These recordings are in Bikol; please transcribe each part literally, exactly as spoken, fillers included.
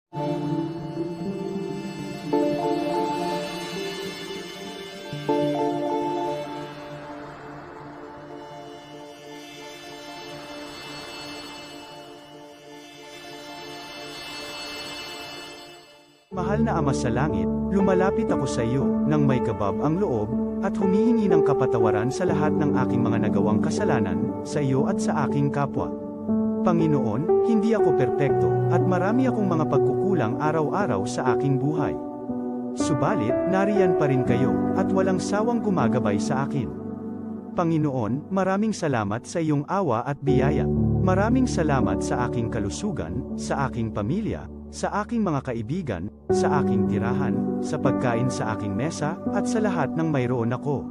Mahal na Ama sa Langit, lumalapit ako sa iyo nang may kabab ang loob, at humihingi ng kapatawaran sa lahat ng aking mga nagawang kasalanan, sa iyo at sa aking kapwa. Panginoon, hindi ako perpekto, at marami akong mga pagkukulang araw-araw sa aking buhay. Subalit, nariyan pa rin kayo, at walang sawang gumagabay sa akin. Panginoon, maraming salamat sa iyong awa at biyaya. Maraming salamat sa aking kalusugan, sa aking pamilya, sa aking mga kaibigan, sa aking tirahan, sa pagkain sa aking mesa, at sa lahat ng mayroon ako.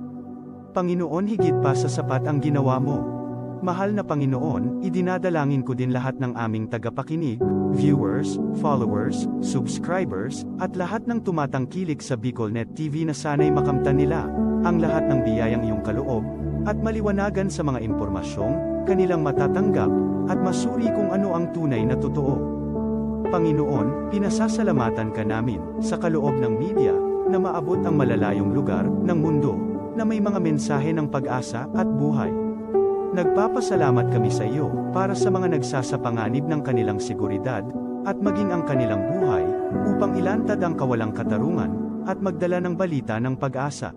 Panginoon, higit pa sa sapat ang ginawa mo. Mahal na Panginoon, idinadalangin ko din lahat ng aming tagapakinig, viewers, followers, subscribers, at lahat ng tumatangkilik sa BicolNet T V na sana'y makamtan nila ang lahat ng biyayang iyong kaloob, at maliwanagan sa mga impormasyong kanilang matatanggap, at masuri kung ano ang tunay na totoo. Panginoon, pinasasalamatan ka namin sa kaloob ng media na maabot ang malalayong lugar ng mundo na may mga mensahe ng pag-asa at buhay. Nagpapasalamat kami sa iyo para sa mga nagsasapanganib ng kanilang seguridad at maging ang kanilang buhay upang ilantad ang kawalang katarungan at magdala ng balita ng pag-asa.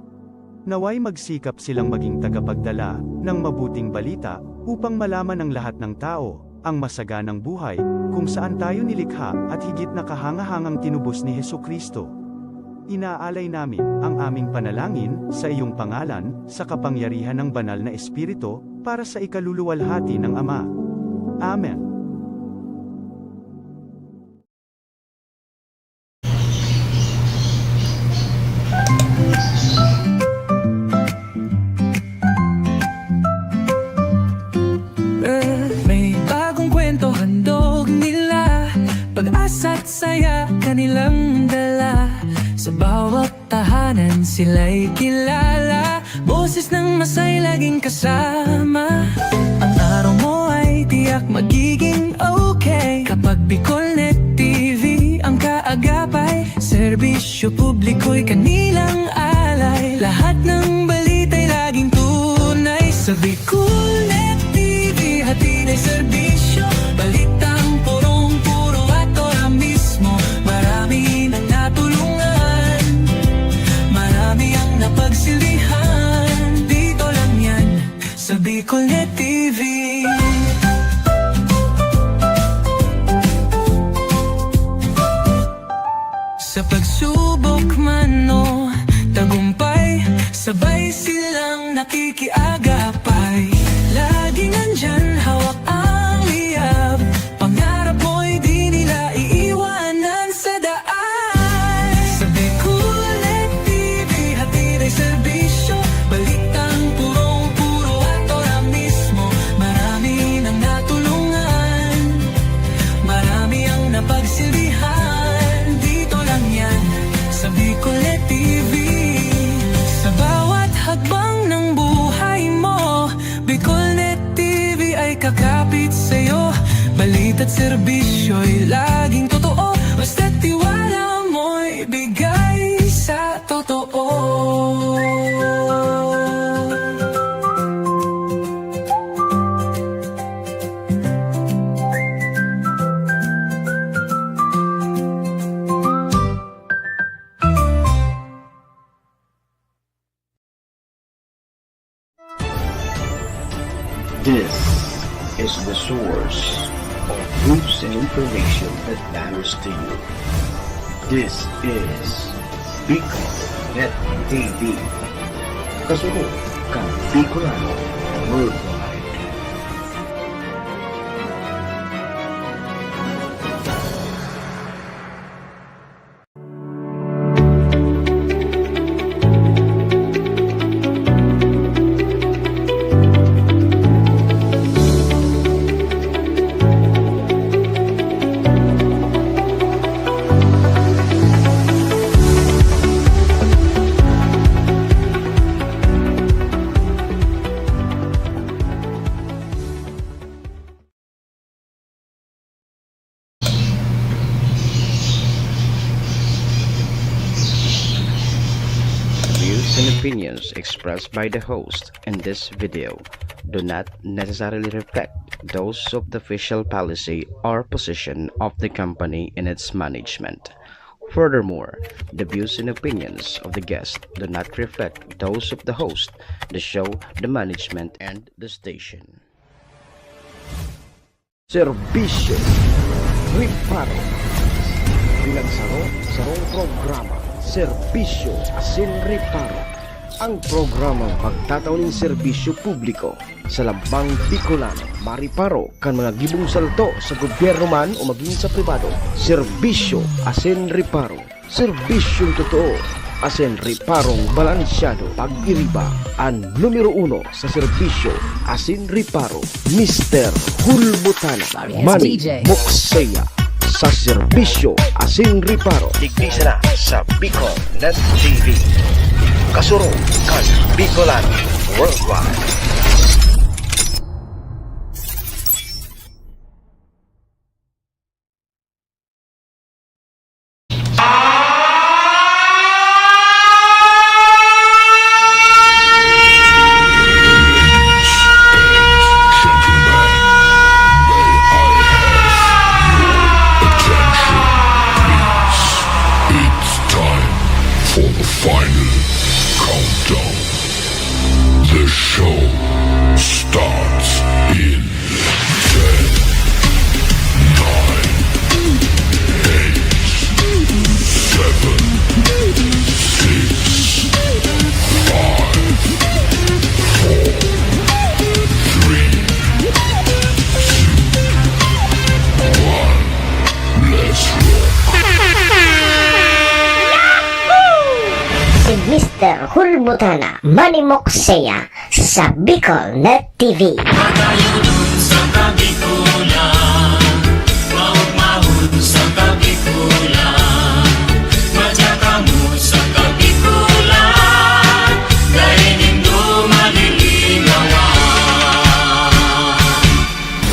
Nawa'y magsikap silang maging tagapagdala ng mabuting balita upang malaman ng lahat ng tao ang masaganang buhay kung saan tayo nilikha at higit na kahangahangang tinubos ni Jesu-Cristo. Inaalay namin ang aming panalangin sa iyong pangalan, sa kapangyarihan ng Banal na Espiritu, para sa ikaluluwalhati ng Ama. Amen. May bagong kwento handog nila, pag-asa at saya kanilang dala. Sa bawat tahanan sila'y kilala, boses ng masay laging kasama. Ang araw mo ay tiyak magiging okay kapag BicolNet T V ang kaagapay. Serbisyo publiko'y kanilang alay, lahat ng balita'y laging tunay. Sa BicolNet T V, hatid ay serbisyo, balitang purong-puro at ora mismo. Marami nang natulungan, marami ang napagsilbihan. Dito lang yan, sa BicolNet T V. Sa pagsubok man o tagumpay, sabay silang nakikiagapay. Laging nandyan, hawak ang liyab, pangarap mo'y di nila iiwanan sa daan. Sa BicolNet T V, hatid ay serbisyo, balitang purong-puro at ora mismo. Marami nang natulungan, marami ang napagsilbihan. Dito lang yan, sa BicolNet T V. Sa bawat hakbang ng buhay mo, BicolNet T V ay kakapit sa'yo. Balita't serbisyo'y laging totoo, basta't tiwala mo'y bigay sa totoo. This is the source of news and information that matters to you. This is Bicol Net T V. Kasunod kan Bicolano Worldwide. Opinions expressed by the host in this video do not necessarily reflect those of the official policy or position of the company and its management. Furthermore, the views and opinions of the guest do not reflect those of the host, the show, the management, and the station. Serbisyo, reparo. Bilang saro, sarong programa, serbisyo asin reparo. Ang programang magtatao nin serbisyo publiko sa lambang Bicolano, mariparo kan mga gibong salto sa gobyerno man o magin sa pribado. Serbisyo asin reparo. Serbisyong totoo asin reparong balansyado. Pag-iriba, an numero uno sa serbisyo asin reparo, Mister Hulbutana, Manny Mokseya, sa serbisyo asin reparo. Digdi sana sa Bicol Net T V. Kasurog kan Bicolano Worldwide. It's time for the final countdown. The show starts in ten, nine, eight, seven, six, five, four, three, two, one. Let's rock. Si Mister Hulbutana, Manny Mokseya, sa Bicol Net T V. Matayo dun sa Kabikulan, maugmahon sa Kabikulan, madya kamo sa Kabikulan, dai nindo malilingawan.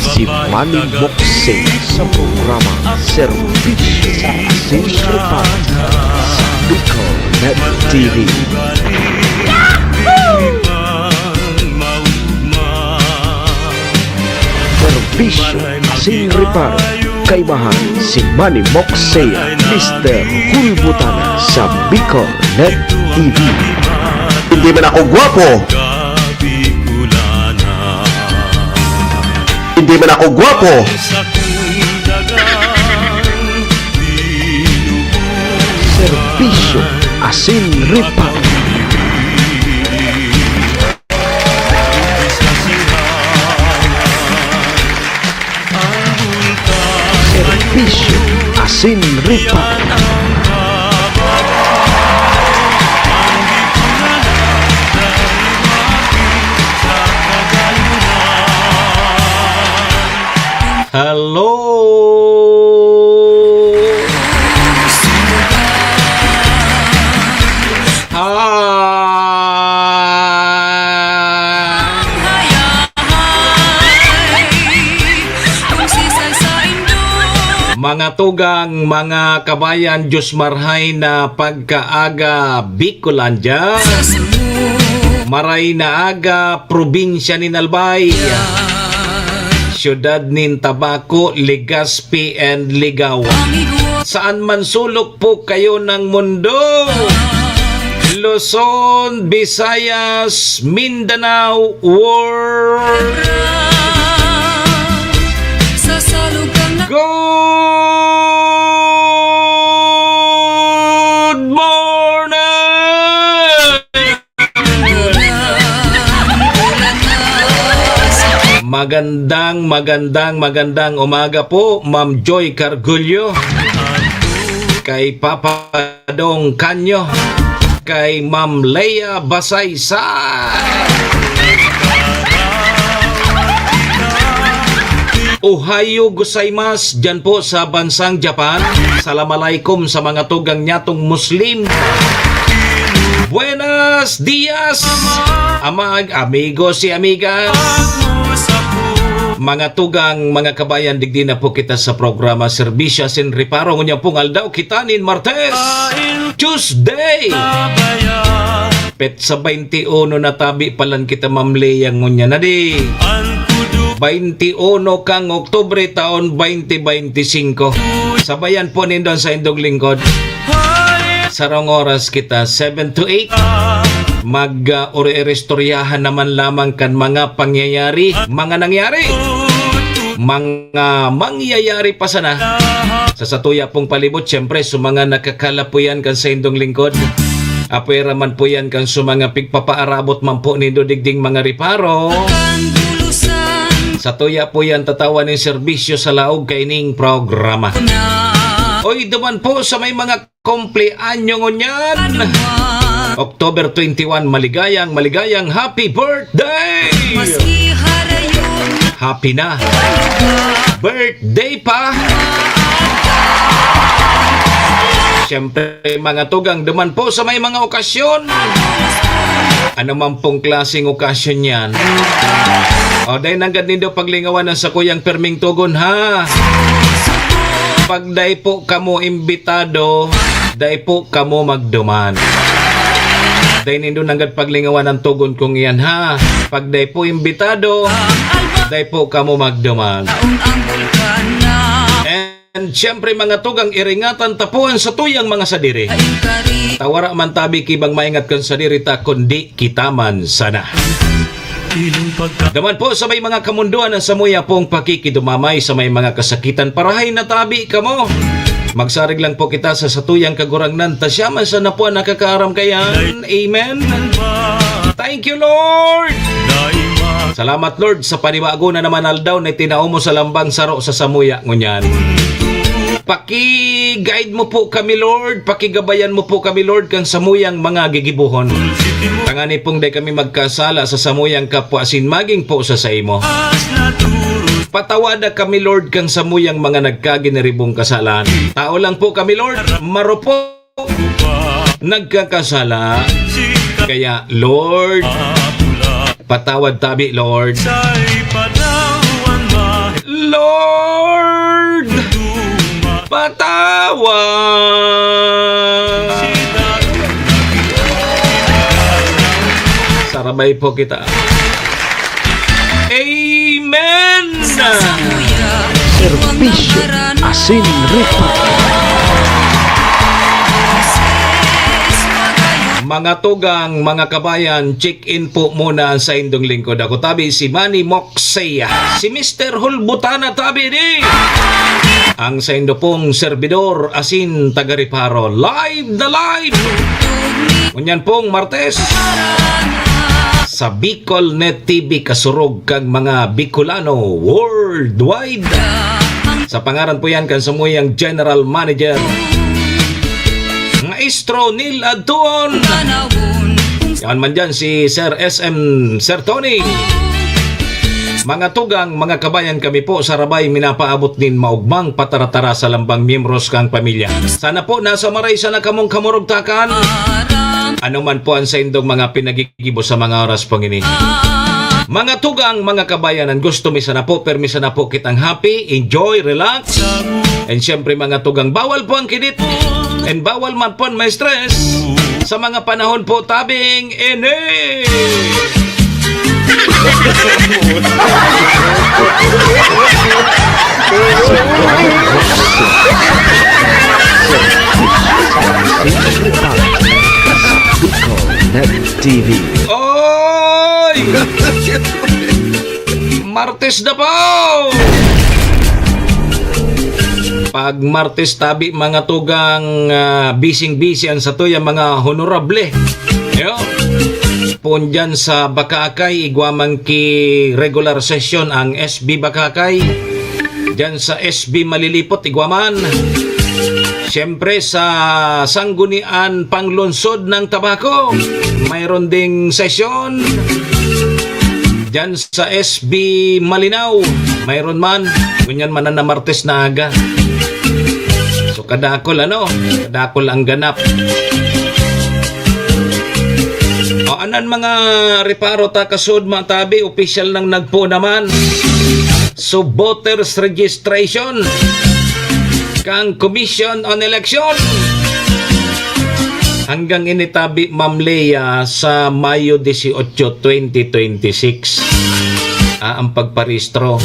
Si Manny Mokseya sa programa Serbisyo asin Reparo sa Bicol Net T V. Serbisyo asin reparo, kaibahan si Manny Mokseya, Mister Hulbutana sa Bicol Net T V. Hindi man ako gwapo. Hindi man ako gwapo. Serbisyo asin reparo. Serbisyo asin reparo. Hello! Hi! Mga tugang, mga kabayan, Diyos marhay na pagkaaga, Bicolandia. Maray na aga, probinsya nin Albay, siyudad nin Tabaco, Legazpi, and Ligao. Saan man sulok po kayo ng mundo, Luzon, Visayas, Mindanao, world. Good morning! Magandang, magandang, magandang umaga po, Ma'am Joy Cargullo, kay Papa Dong Canyo, kay Ma'am Lea Basaysa. Ohayo gozaimasu, dyan po sa bansang Japan. Salam alaikum sa mga tugang nyatong Muslim. Buenos dias, amag, amigos y amigas. Mga tugang, mga kabayan, digdi na po kita sa programa Serbisyo asin Reparo. Ngunyan pong aldaw, kita nin Martes, Tuesday. Petsa baynti uno na tabi palan kita, Ma'am Lea, ngunyan na di. Baynti uno kang Oktubre, taon baynti baynti singko. Sabayan po nindo an saindong lingkod. Sarong oras kita, seven to eight. Mag, ah, uri-iristoryahan naman lamang kan mga pangyayari, mga nangyari, mga mangyayari pa sana sa satuya pong palibot. Siyempre, sa mga nakakalapuyan kan saindong lingkod, apwera man po yan kan sa mga pigpapaarabot man po nindo digding mga reparo. Satuya po yan tatawan nin serbisyo sa laog kaining programa. Oy, duman po sa may mga kumpleanyo ngunyan. October twenty-one, maligayang, maligayang happy birthday! Happy na. Birthday pa. Siyempre, mga tugang, duman po sa may mga okasyon. Ano man pong klaseng okasyon yan. O, dai nanggad nindo paglingawan ang sakuyang perming tugon, ha? Pag dai po kamo imbitado, dai po kamo magduman. Dai nindo nanggad paglingawan ang tugon kong iyan, ha? Pag dai po imbitado, dai po kamo magduman. And siyempre, mga tugang, iringatan ta po an satuyang mga sadiri. Ta wara man tabi ki bang maingat kan sadiri ta, kundi kita man sana. Duman po sa may mga kamundoan ang samuya pong pakikidumamay sa may mga kasakitan. Parahay na tabi kamo. Magsarig lang po kita sa satuyang Kagurangnan, ta siya man sana po an nakakaaram kaiyan. Amen. Thank you, Lord. Salamat, Lord, sa panibago na naman aldaw na itinao mo sa lambang saro sa samuya ngunyan. Paki-guide mo po kami, Lord. Pakigabayan mo po kami, Lord, kan samuyang mga gigibohon. Tangani pong dai kami magkasala sa samuyang kapwa asin magin po sa saimo. Patawada kami, Lord, kan samuyang mga nagkaginiribong kasalan. Tao lang po kami, Lord. Marupok nagkakasala. Kaya, Lord, patawad tabi, Lord. Lord, patawad. Sarabay po kita. Amen! Serbisyo asin rupa. Mga tugang, mga kabayan, check-in po muna ang saindong lingkod. Ako tabi si Manny Moxey, si Mister Hulbutana tabi di. Ang saindo pong serbidor, asin taga-reparo, live na live. Ngunyan pong Martes, sa Bicol Net T V, kasurog kang mga Bicolano worldwide. Sa pangaran po yan kan samuyang General Manager, Maestro Neil Adtuon. Yan man dyan si Sir S M, Sir Tony. Mga tugang, mga kabayan, kami po sa Rabay minapaabot nin maugmang pataratara sa lambang miyembros kang pamilya. Sana po nasa maray sana kamong kamurugtakan. Ano man po ang saindong mga pinaggigibo sa mga oras pong ini. Mga tugang, mga kabayan, ang gusto mi sana po, permi sana po kitang happy, enjoy, relax. And syempre, mga tugang, bawal po ang kinit. And bawal man po ang ma-stress sa mga panahon po tabing ini. Bicol Net T V. Oy! Martes na po! Pag Martes tabi, mga tugang, ah, bising-bisi ang satuya mga honorable. Yo. Pon dyan sa Bakaakay, igwa man ki regular session ang S B Bakaakay. Dyan sa S B Malilipot, igwa man. Siyempre, sa Sanggunian Panglungsod ng Tabaco, mayroon ding sesyon. Dyan sa S B Malinao, mayroon man. Ngunyan man na Martes na aga. So, kadakol, ano? Kadakol ang ganap. O, anan mga reparo ta kasud, mga tabi, opisyal nang nagpo naman. So, voters registration kang Commission on Election. Hanggang ini tabi, Ma'am Lea, sa Mayo dieciocho, twenty twenty-six, ah, ang pagparehistro.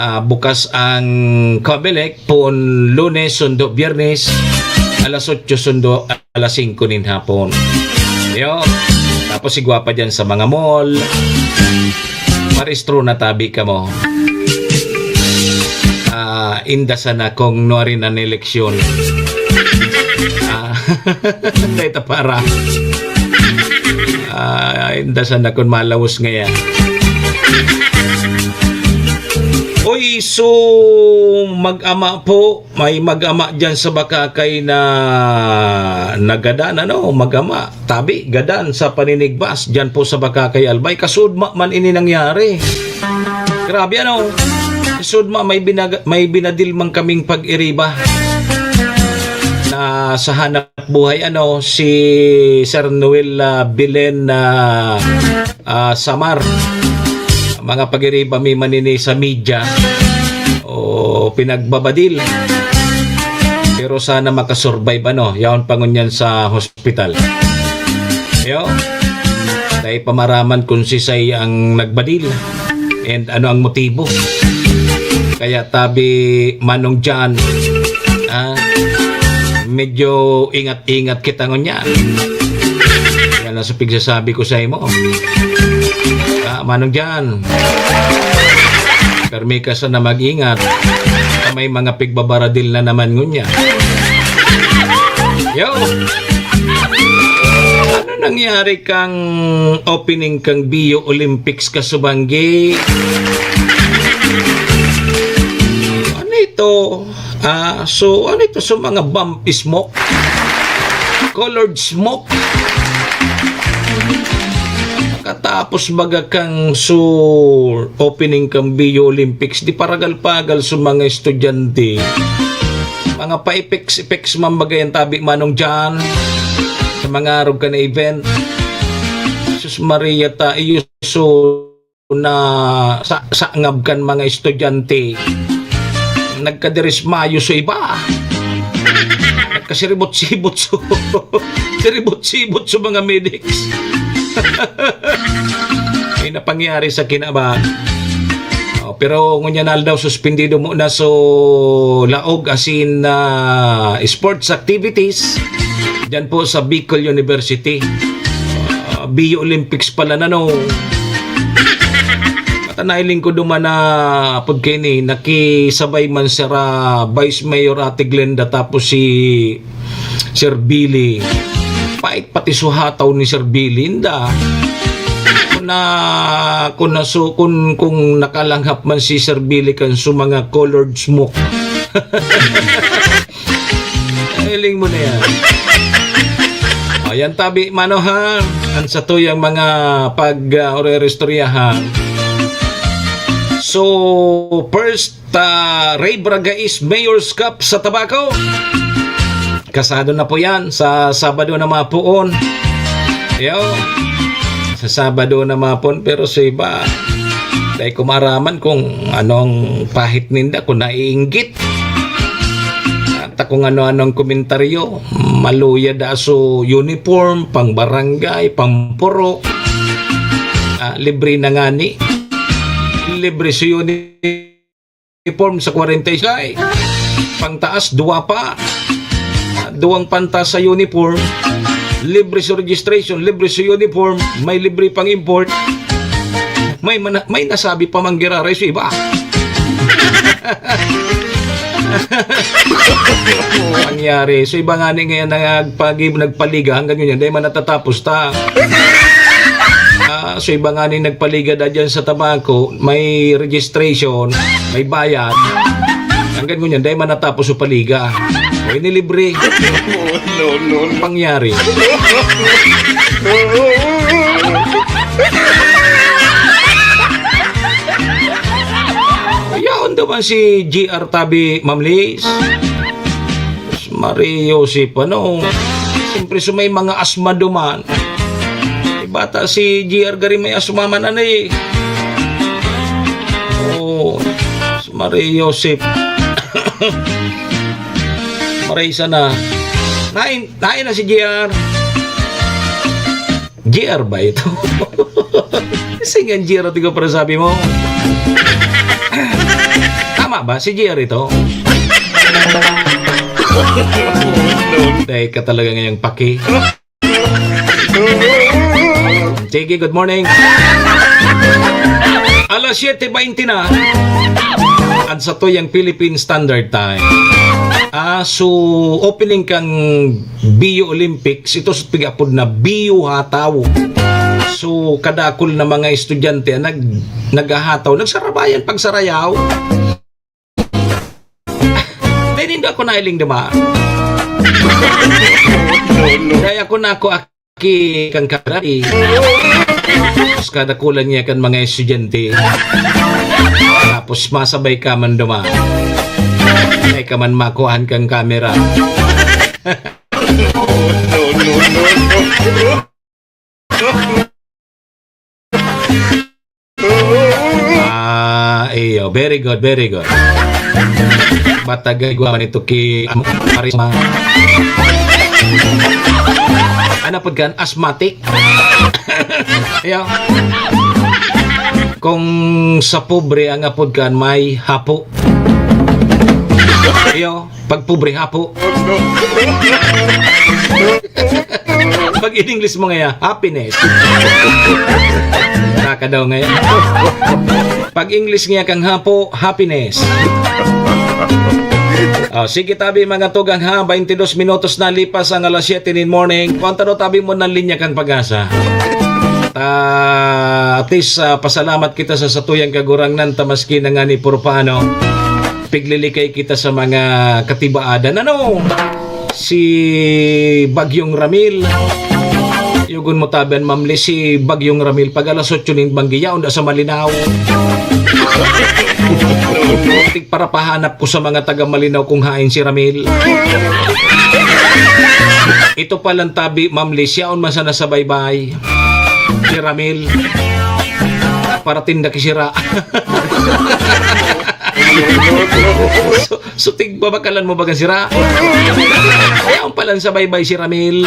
Ah, bukas ang Comelec poon Lunes sundo Biyernes, alas otso sundo alas singko nin hapon. Yo. Tapos si Gwapa dyan sa mga mall. Parehistro na tabi kamo. Ah, inda sana kung nuari na eleksyon. Ah, dahil ta para. Ah, inda sana kung malawos ngaya. Uy, so mag-ama po, may mag-ama dyan sa Bakakay na nagadan, ano, mag-ama. Tabi, gadan sa paninigbas, dyan po sa Bakakay, Albay. Kasudma man ini nangyari. Grabe, ano? Kasudma, may, binag- may binadil man kaming pag-iriba na sa hanap buhay, ano, si Sir Noel, ah, Bilen, ah, ah, Samar. Mga pag-iriba mi manini sa media o pinagbabadil. Pero sana makasurvive, ano, yaon pa ngunyan sa hospital. Yo, dai pa maraman kung sisay ang nagbadil and ano ang motibo. Kaya tabi, Manong John, ah, medyo ingat-ingat kita ngunyan. Yan ang sa pigsasabi ko sa imo. Ah, Manong John, permi ka sana mag-ingat. May mga pigbabaradil na naman ngunyan. Yo! Ano nangyari kang opening kang Bio Olympics ka, Subanggi? Ano ito? Ah, so, ano ito? So, mga bump smoke? Colored smoke? Katapos baga kang so opening kang Bio Olympics, di paragal-pagal sa mga estudyante. Mga pa-effects-effects man baga yan tabi, Manong John, sa mga arog ka na event. Sus Maria ta, iyo so na sa, sangab kan mga estudyante. Nagkadirismayo so iba. Nagkasiribot-sibot so, siribot-sibot so mga medics. May napangyari sa kinaban. Oh, pero ngunyan aldaw, suspendido muna so laog asin, ah, sports activities dyan po sa Bicol University. Ah, Bio Olympics pala na, no? At ang nailing ko duman na pagkaini, nakisabay man sira Vice Mayor Ate Glenda tapos si Sir Billy. Pait pati suhataw ni Sir Billy, inda. Kung na, kung nasu-, kung, kung nakalanghap man si Sir Billy kan su mga colored smoke. Hiling mo na yan. O, yan tabi, mano, ha? Ang sa tuyang mga pag, ah, orere-istoryahan. So, first, ah, Ray Bragais Mayor's Cup sa Tabaco. Kasado na po yan sa Sabado na mapuon. Yo. Sa Sabado na mapuon, pero sa iba, dai ko maaraman kung anong pahit ninda, kung naiinggit. At kung ano-anong komentaryo, maluya da so uniform, pang barangay, pang purok. Ah, libre na ngani. Libre so uniform sa kwarenta y seis. Pangtaas, duwa pa. Ah, duwang pantas sa uniform. Libre sa registration, libre sa uniform, may libre pang import. May mana-, may nasabi pa man giraray sa iba. Nangyari. So, iba nga ni ngayon nagpag-, nagpaliga hanggang yun yan. Dahil man natatapos ta. Ah, so, iba nga ni nagpaliga da dyan sa Tabaco, may registration, may bayad. Hanggang ngunyan, dahil man natapos sa paliga. O, inilibre. No, no, no. Pangyari. Yaon naman si G R Tabi, Ma'am Liz. Maria Joseph, ano? Siyempre, so may mga asma duman. May bata si G R Gary, may asma man, ano eh. Oo, Maria Joseph. Maray sana. Nain, nain na si G R. G R ba ito? Kasi nga G R, tingnan para sabi mo. Tama ba? Si G R ito? Dahil ka talaga ngayong paki. Sige, good morning. Alas siyete baynte na. An satuyang Philippine Standard Time. Ah, so, opening kan Bio Olympics, ito sa pig-apod na Bio Hataw. So, kadakul na mga estudyante ang nag-, naghahataw, nagsarabayan pagsarayaw. Dahil hindi ako nailing duma. Kaya ako na ako aki kan karati. Tapos kadakulan niya kan mga estudyante. Tapos masabay ka man duma. Ay ka man makuhaan kang kamera. Ah, iyo. Very good, very good. Batagay gwa man ito ki, ano, karisma. Ano pod kan? Asthmatic. Iyo. Kung sa pobre ang apod kan, may hapo. Iyo. Pag pobre, hapo. Pag in English mo ngaya, happiness. Nakadaw ngaya. Pag English ngaya kang hapo, happiness. Oh, sige tabi, mga tugang ha, baynte dos minutos na lipas ang alas siyete nin morning. Kuwan ta daw tabi mo ng linya kan Pag-asa. Ta, at least, ah, pasalamat kita sa satuyang Kagurangnan ta maski na ngani puro paano. Piglilikay kita sa mga katibaadan. Ano? Si Bagyong Ramil. Yugon mo tabi an mamli si Bagyong Ramil pag alas otso nin banggi, yaon da sa Malinao. Tigparapahanap ko sa mga taga Malinao kung hain si Ramil. Ito palang tabi, mamli, siya on man sana sa baybay. Si Ramil. Paratinda ki sira. So, so, tigbabakalan mo baga sira? Yaon palan sa baybay si Ramil.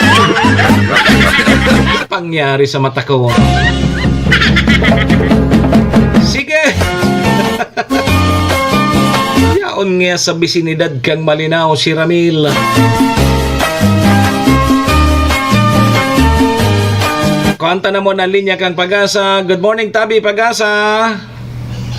Pangyari sa mata ko. Sige. Yaon nga sa bisinidad kang Malinao si Ramil. Kuwan ta na mo na linya kan Pag-asa. Good morning, tabi, Pag-asa.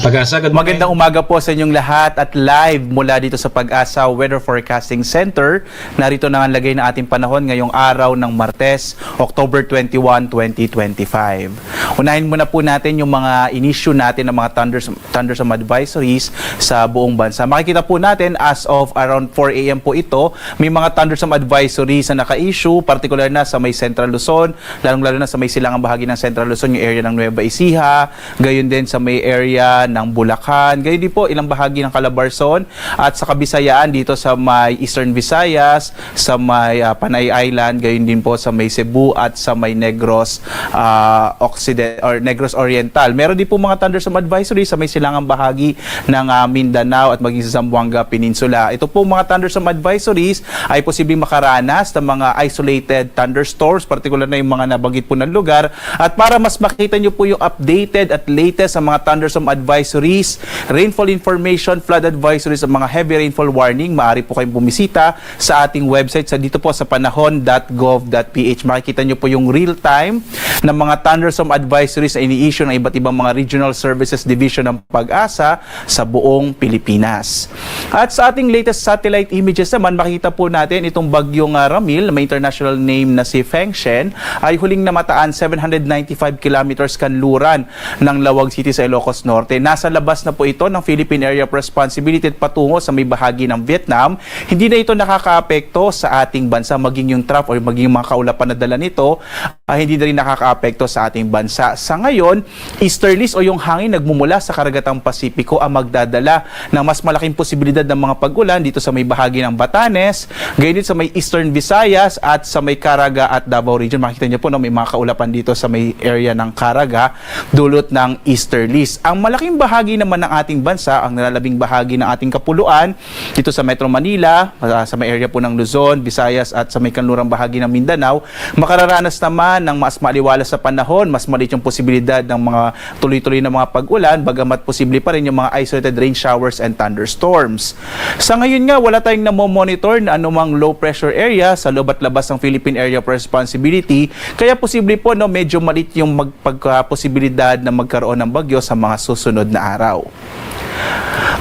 Pag-asa, good morning. Magandang umaga po sa inyong lahat at live mula dito sa Pag-asa Weather Forecasting Center. Narito na ang lagay ng ating panahon ngayong araw ng Martes, October twenty-one, twenty twenty-five. Unahin muna po natin yung mga inisyu natin ng mga thunders-, thunderstorm advisories sa buong bansa. Makikita po natin, as of around four A M po ito, may mga thunderstorm advisories na naka-issue, partikular na sa may Central Luzon, lalong-lalo na sa may silangang bahagi ng Central Luzon, yung area ng Nueva Ecija, gayon din sa may area ng Bulacan, gayon din po ilang bahagi ng Calabarzon at sa Kabisayaan dito sa may Eastern Visayas, sa may, ah, Panay Island, gayon din po sa may Cebu at sa may Negros, ah, Occiden-, or Negros Oriental. Meron din po mga thunderstorm advisory sa may silangang bahagi ng, ah, Mindanao at maging sa Zamboanga Peninsula. Ito pong mga thunderstorm advisories ay posibleng makaranas ng mga isolated thunderstorms, partikular na yung mga nabanggit po ng lugar. At para mas makita nyo po yung updated at latest sa mga thunderstorm advisories, rainfall information, flood advisories, at mga heavy rainfall warning, maaari po kayong bumisita sa ating website sa dito po sa panahon dot gov dot P H. Makikita nyo po yung real-time ng mga thunderstorm advisories na ini-issue ng iba't ibang mga regional services division ng Pag-asa sa buong Pilipinas. At sa ating latest satellite images naman, makikita po natin itong bagyong, ah, Ramil, may international name na si Feng Shen, ay huling namataan seven hundred ninety-five kilometers kanluran ng Lawag City sa Ilocos Norte. Nasa labas na po ito ng Philippine Area of Responsibility at patungo sa may bahagi ng Vietnam. Hindi na ito nakakaapekto sa ating bansa, maging yung trough or maging yung mga kaulapan na dala nito, ah, hindi na rin nakakaapekto sa ating bansa. Sa ngayon, easterlies o yung hangin nagmumula sa karagatang Pasipiko ang magdadala ng mas malaking posibilidad ng mga pag-ulan dito sa may bahagi ng Batanes, gayon din sa may Eastern Visayas at sa may Caraga at Davao Region. Makikita niyo po, no, may mga kaulapan dito sa may area ng Caraga, dulot ng easterlies. Ang malaking bahagi naman ng ating bansa, ang nalalabing bahagi ng ating kapuluan, dito sa Metro Manila, ah, sa may area po ng Luzon, Visayas at sa may kanlurang bahagi ng Mindanao, makararanas naman ng mas maliwalas na panahon, mas maliit yung posibilidad ng mga tuloy-tuloy na mga pag-ulan, bagamat posible pa rin yung mga isolated rain showers and thunderstorms. Sa ngayon nga, wala tayong namo-monitor na anumang low pressure area sa loob at labas ng Philippine Area of Responsibility, kaya posible po, no, medyo maliit yung mag-, pagkaposibilidad na magkaroon ng bagyo sa mga susunod na araw.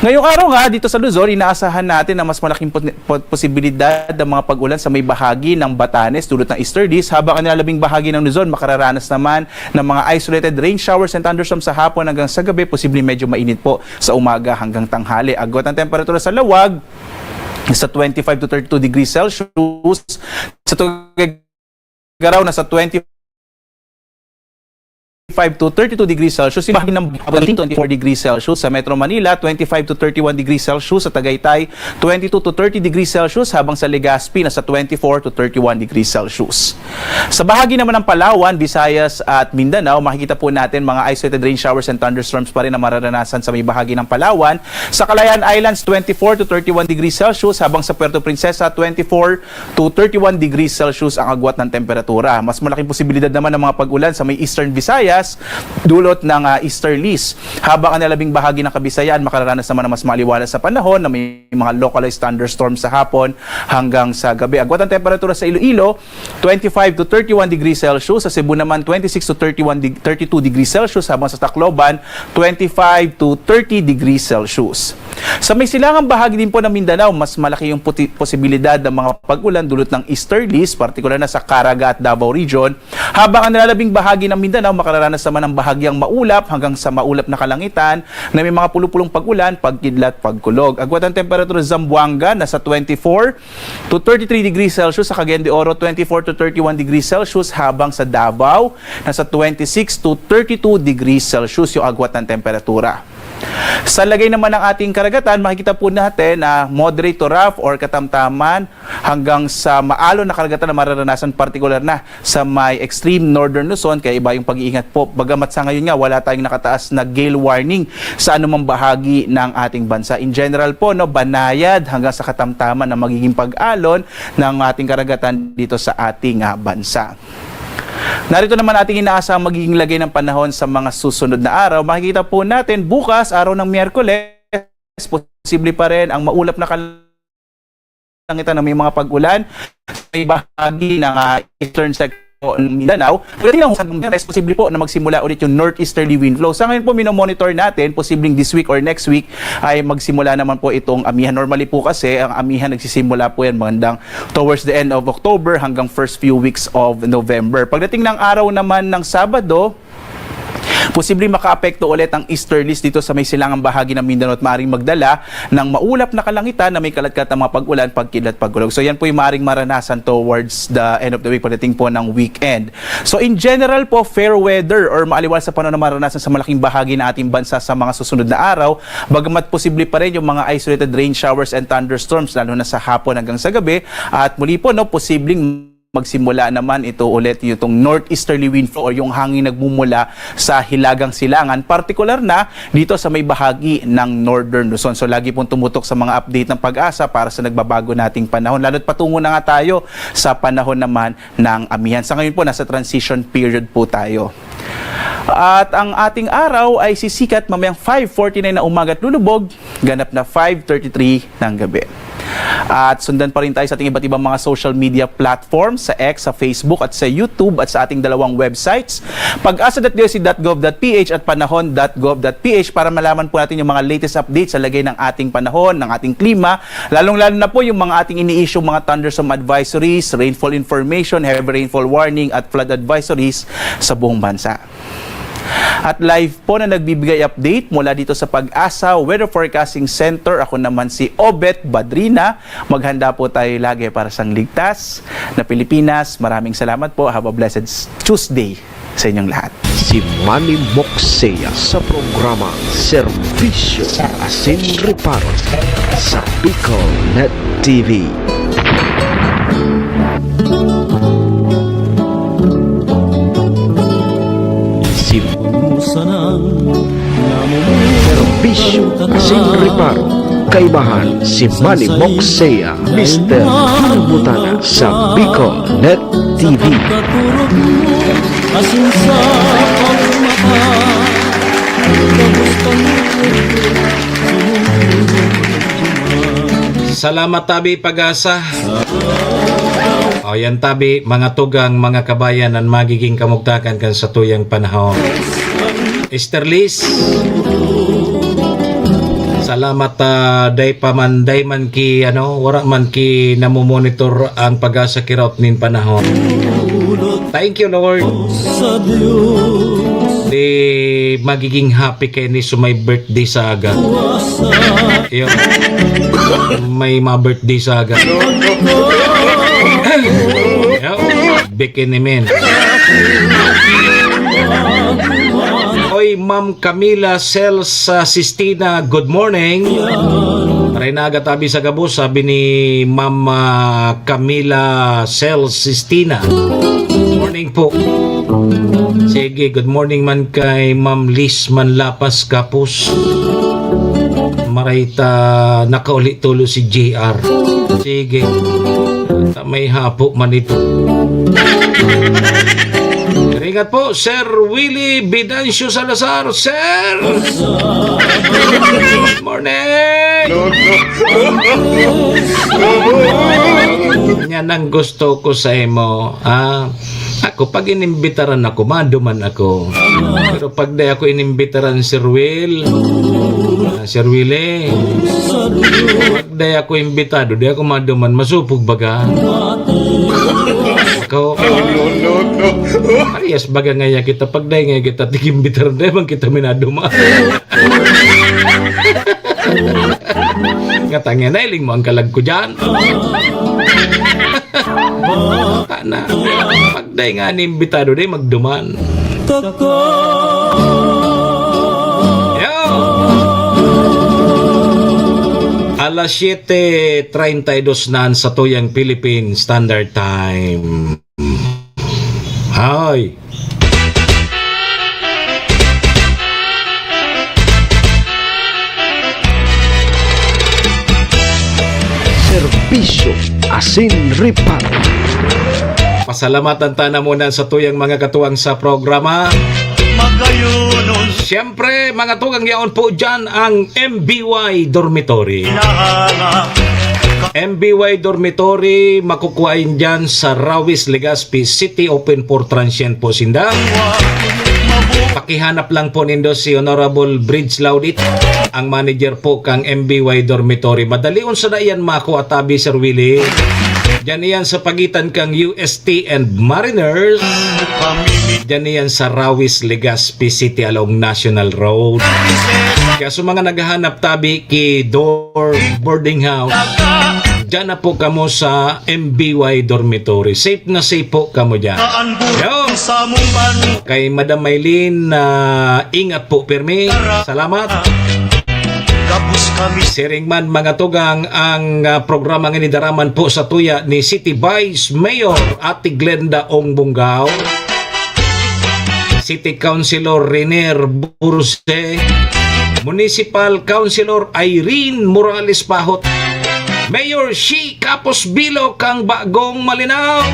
Ngayong araw nga, dito sa Luzon, inaasahan natin na mas malaking pos-, po-, posibilidad ng mga pag-ulan sa may bahagi ng Batanes, dulot ng easterlies, habang ang nilalabing bahagi ng Luzon makararanas naman ng mga isolated rain showers and thunderstorms sa hapon hanggang sa gabi, posibleng medyo mainit po sa umaga hanggang tanghali. Agwat ang temperatura sa Lawag, sa twenty-five to thirty-two degrees Celsius, sa Tuguegarao, nasa twenty-five to thirty-two degrees Celsius, yung bahagi ng Baguio, twenty-four degrees Celsius, sa Metro Manila, twenty-five to thirty-one degrees Celsius, sa Tagaytay, twenty-two to thirty degrees Celsius, habang sa Legazpi, nasa twenty-four to thirty-one degrees Celsius. Sa bahagi naman ng Palawan, Visayas at Mindanao, makikita po natin mga isolated rain showers and thunderstorms pa rin na mararanasan sa may bahagi ng Palawan. Sa Kalayaan Islands, twenty-four to thirty-one degrees Celsius, habang sa Puerto Princesa, twenty-four to thirty-one degrees Celsius ang agwat ng temperatura. Mas malaking posibilidad naman ng mga pag-ulan sa may Eastern Visayas, dulot ng, ah, easterlies. Habang ang nalabing bahagi ng Kabisayan, makararanas naman ng mas maliwalas sa panahon na may mga localized thunderstorms sa hapon hanggang sa gabi. Agwat ang temperatura sa Iloilo, twenty-five to thirty-one degrees Celsius. Sa Cebu naman, twenty-six to thirty-one deg-, thirty-two degrees Celsius. Habang sa Tacloban, twenty-five to thirty degrees Celsius. Sa may silangang bahagi din po ng Mindanao, mas malaki yung puti-, posibilidad ng mga pag-ulan dulot ng easterlies, partikular na sa Caraga at Davao Region. Habang ang nalalabing bahagi ng Mindanao, makararanas naman ng bahagyang maulap hanggang sa maulap na kalangitan na may mga pulupulong pag-ulan, pagkidlat, pagkulog. Agwat ang temperatura sa Zamboanga, nasa twenty-four to thirty-three degrees Celsius, sa Cagayan de Oro, twenty-four to thirty-one degrees Celsius, habang sa Davao, nasa twenty-six to thirty-two degrees Celsius yung agwat ng temperatura. Sa lagay naman ng ating karagatan, makikita po natin na moderate to rough or katamtaman hanggang sa maalon na karagatan na mararanasan, partikular na sa may extreme northern Luzon, kaya iba yung pag-iingat po. Bagamat sa ngayon nga, wala tayong nakataas na gale warning sa anumang bahagi ng ating bansa. In general po, no, banayad hanggang sa katamtaman na magiging pag-alon ng ating karagatan dito sa ating, ah, bansa. Narito naman ating inaasahang magiging lagay ng panahon sa mga susunod na araw. Makikita po natin bukas, araw ng Miyerkules, posible pa rin ang maulap na kalangitan na may mga pag-ulan sa may bahagi ng, ah, eastern section ng Mindanao. Pagdating ng hanggang Biyernes, posible po na magsimula ulit yung northeasterly wind flow. Sa ngayon po, minomonitor natin, posibleng this week or next week ay magsimula naman po itong amihan. Normally po kasi, ang amihan nagsisimula po yan magandang towards the end of October hanggang first few weeks of November. Pagdating ng araw naman ng Sabado, posibleng makaapekto ulit ang easterlies dito sa may silangang bahagi ng Mindanao at maaaring magdala ng maulap na kalangitan na may kalatkat na mga pag-ulan, pagkidlat, pagkulog. So yan po yung maaaring maranasan towards the end of the week, pagdating po ng weekend. So in general po, fair weather or maaliwal sa panahon na maranasan sa malaking bahagi ng ating bansa sa mga susunod na araw, bagamat posible pa rin yung mga isolated rain showers and thunderstorms, lalo na sa hapon hanggang sa gabi. At muli po, no, posibleng magsimula naman ito ulit, itong northeasterly wind flow o yung hangin nagmumula sa hilagang silangan, partikular na dito sa may bahagi ng Northern Luzon. So, lagi pong tumutok sa mga update ng PAGASA para sa nagbabago nating panahon. Lalo't patungo na nga tayo sa panahon naman ng amihan. Sa ngayon po, nasa transition period po tayo. At ang ating araw ay sisikat mamayang five forty-nine na umaga at lulubog, ganap na five thirty-three ng gabi. At sundan pa rin tayo sa ating iba't ibang mga social media platforms, sa X, sa Facebook, at sa YouTube, at sa ating dalawang websites, pagasa dot D O C dot gov dot P H at panahon dot gov dot P H, para malaman po natin yung mga latest updates sa lagay ng ating panahon, ng ating klima, lalong-lalo na po yung mga ating ini-issue, mga thunderstorm advisories, rainfall information, heavy rainfall warning, at flood advisories sa buong bansa. At live po na nagbibigay update mula dito sa PAGASA Weather Forecasting Center, ako naman si Obet Badrina. Maghanda po tayo lagi para sa ligtas na Pilipinas. Maraming salamat po. Have a blessed Tuesday sa inyong lahat. Si Manny Moxea sa programa Serbisyo Asin Reparo sa Bicol Net T V. Si Musa ng Serbisyo asin reparo. Kaibahan si Manny Moksea, Mister Bulbutana sa Bicol Net T V. Salamat, Tabi Pag-asa. O, yan, Tabi, mga tugang, mga kabayan, an magiging kamugtakan kan satuyang panahon. Esterlis. Salamat, ah, dai pa man, dai man ki, ano, wara man ki namomonitor ang Pag-asa ki rout nin panahon. Thank you, Lord. Di magiging happy kaini so may birthday sa aga. Iyo. May mga birthday sa aga. Iyo. Bikini men. Oy, Ma'am Camila Sel sa Sistina, good morning. Maray na aga, Tabi, sa gabos, sabi ni Ma'am, ah, Camila Sel Sistina. Morning po. Sige, good morning man kay Ma'am Liz Manlapas Gapos. Maray ta nakauli tulo si J R. Sige. Ta may hapo man ito. Ingat po, Sir Willie Bidancio Salazar. Sir! Good morning! Yan ang gusto ko sa imo. Ah, ako, pag inimbitaran ako, maduman ako. Pero pag di ako inimbitaran, Sir Will, ah, Sir Willie, pag di ako imbitado, di ako maduman, masupog baga. Ako, parehas baga ngaya kita, pag di ngaya kita tig-imbitar, di man kita minaduman. Nga tangya, nailing mo ang kalag ko dyan. Tana, pag di nga inimbitado, di magduman. Yo! Alas siyete treinta y dos na an satuyang Philippine Standard Time. Hay! Serbisyo asin reparo. Pasalamatan ta na muna sa tuyang mga katuwang sa programa. Magayunon. Siyempre, mga tugang, yaon po dyan ang M B Y Dormitory. Hinahanga. M B Y Dormitory, makukuha yun dyan sa Rawis, Legazpi City, open for transient po sinda. Pakihanap lang po nindo si Honorable Bridge Laudit, ang manager po kang M B Y Dormitory. Madali unsa na iyan makuha, Tabi, Sir Willie. Diyan iyan sa pagitan kang U S T and Mariners. Diyan iyan sa Rawis, Legazpi City, along National Road. Kaya sa mga naghahanap, Tabi, ki dorm, boarding house, diyan na po kamo sa M B Y Dormitory. Safe na safe po kamo diyan. Yo! Kay Madam Maylene, ah, ingat po, pirmi. Salamat. Siring man, mga tugang, ang, ah, programa nga inidaraman po sa tuya ni City Vice Mayor Ate Glenda Ong Bungao, City Councilor Renier Burse, Municipal Councilor Irene Morales Pahot, Mayor Shi Capos Bilo kang Bagong Malinao.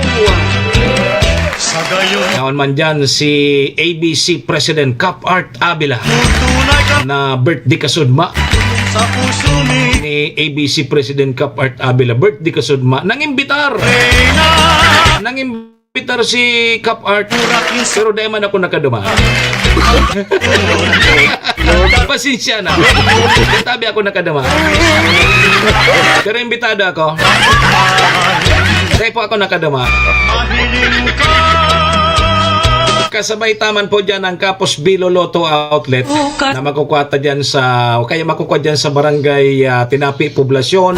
Sa gayon, naon man dyan si A B C President Cap Art Avila na birthday kasudma. Sa puso mi, ni A B C President Cap Art Avila, birthday kasudma. Nangimbitar. Nangimbitar si Cap Art. Pero dai man ako nakaduma. Pasensya na. Tabi ako nakaduma. Pero imbitado ako. Dai po ako nakaduma. Kasabay taman po dyan ang Kapos Bilo Lotto Outlet na makukuha ta dyan sa, o kaya makukuha dyan sa barangay, ah, Tinapi, Poblacion,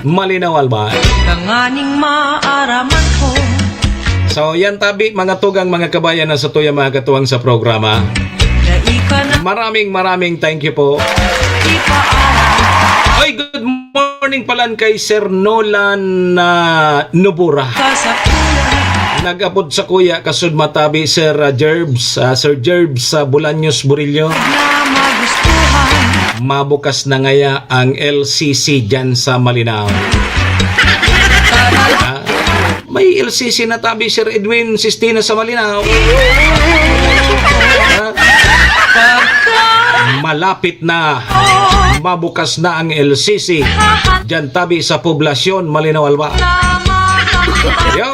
Malinao, Albay. Tanganing maaraman ko. So, yan tabi, mga tugang, mga kabayan na sa tuya, mga katuwang sa programa. Maraming, maraming thank you po. Ay, good morning pala kay Sir Nolan, ah, Nobura. Nag-abot sa kuya, kasud matabi, Sir, ah, Jerbs, ah, Sir Jerbs, sa Bolaños, Burillo. mabukas na ngaya ang L C C dyan sa Malinao. Ah, may L C C na tabi, Sir Edwin Sistina, sa Malinao. Ah, malapit na. Mabukas na ang L C C dyan tabi sa Poblacion, Malinao, Albaa. Yo.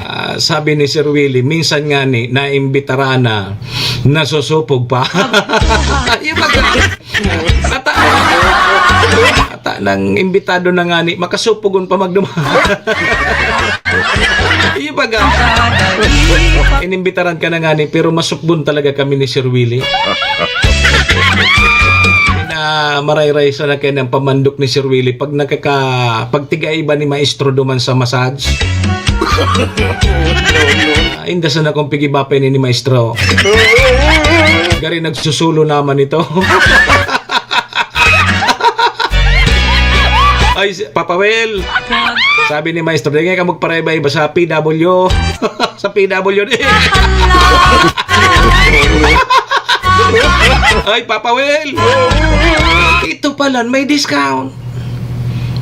Ah, sabi ni Sir Willie, minsan nga ni, naimbitara na, nasusupog pa. Yung pag-, ata, ata nang imbitado na nga ni, makasupogon pa magduman. Yung pag-, inimbitaran ka na nga ni, pero masupgon talaga kami ni Sir Willie. Na marayray sa na kaya ng pamandok ni Sir Willie pag nakaka-, pag tigaiba ni maestro duman sa massage. Ah, inda sana kung pigibapay ni, ni maestro. Gari nagsusulo naman ito. Ay, si-, Papa Will, sabi ni maestro, "Di nga ka magparaiba-iba sa P W." Sa P W D. Ay, Papa Will. Ito pala, may discount.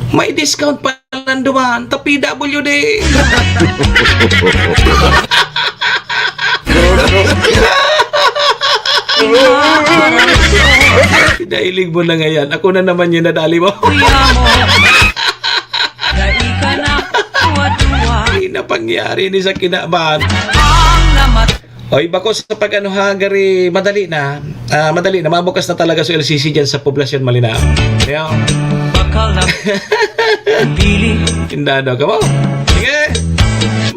May discount pala duman. Ta P W D. Pinailing mo na ngayon. Ako na naman yung nadali mo. Kuya mo. Dai ka na tuwa-tuwa. Di na pangyari ni sa kinaban. Ang namat- Oy, bako sa pag-ano ha, gari, madali na. Ah, madali na. Mabukas na talaga sa L C C dyan sa Poblacion, Malinao. Kaya, Bakal na pili. Indado ka mo. Sige.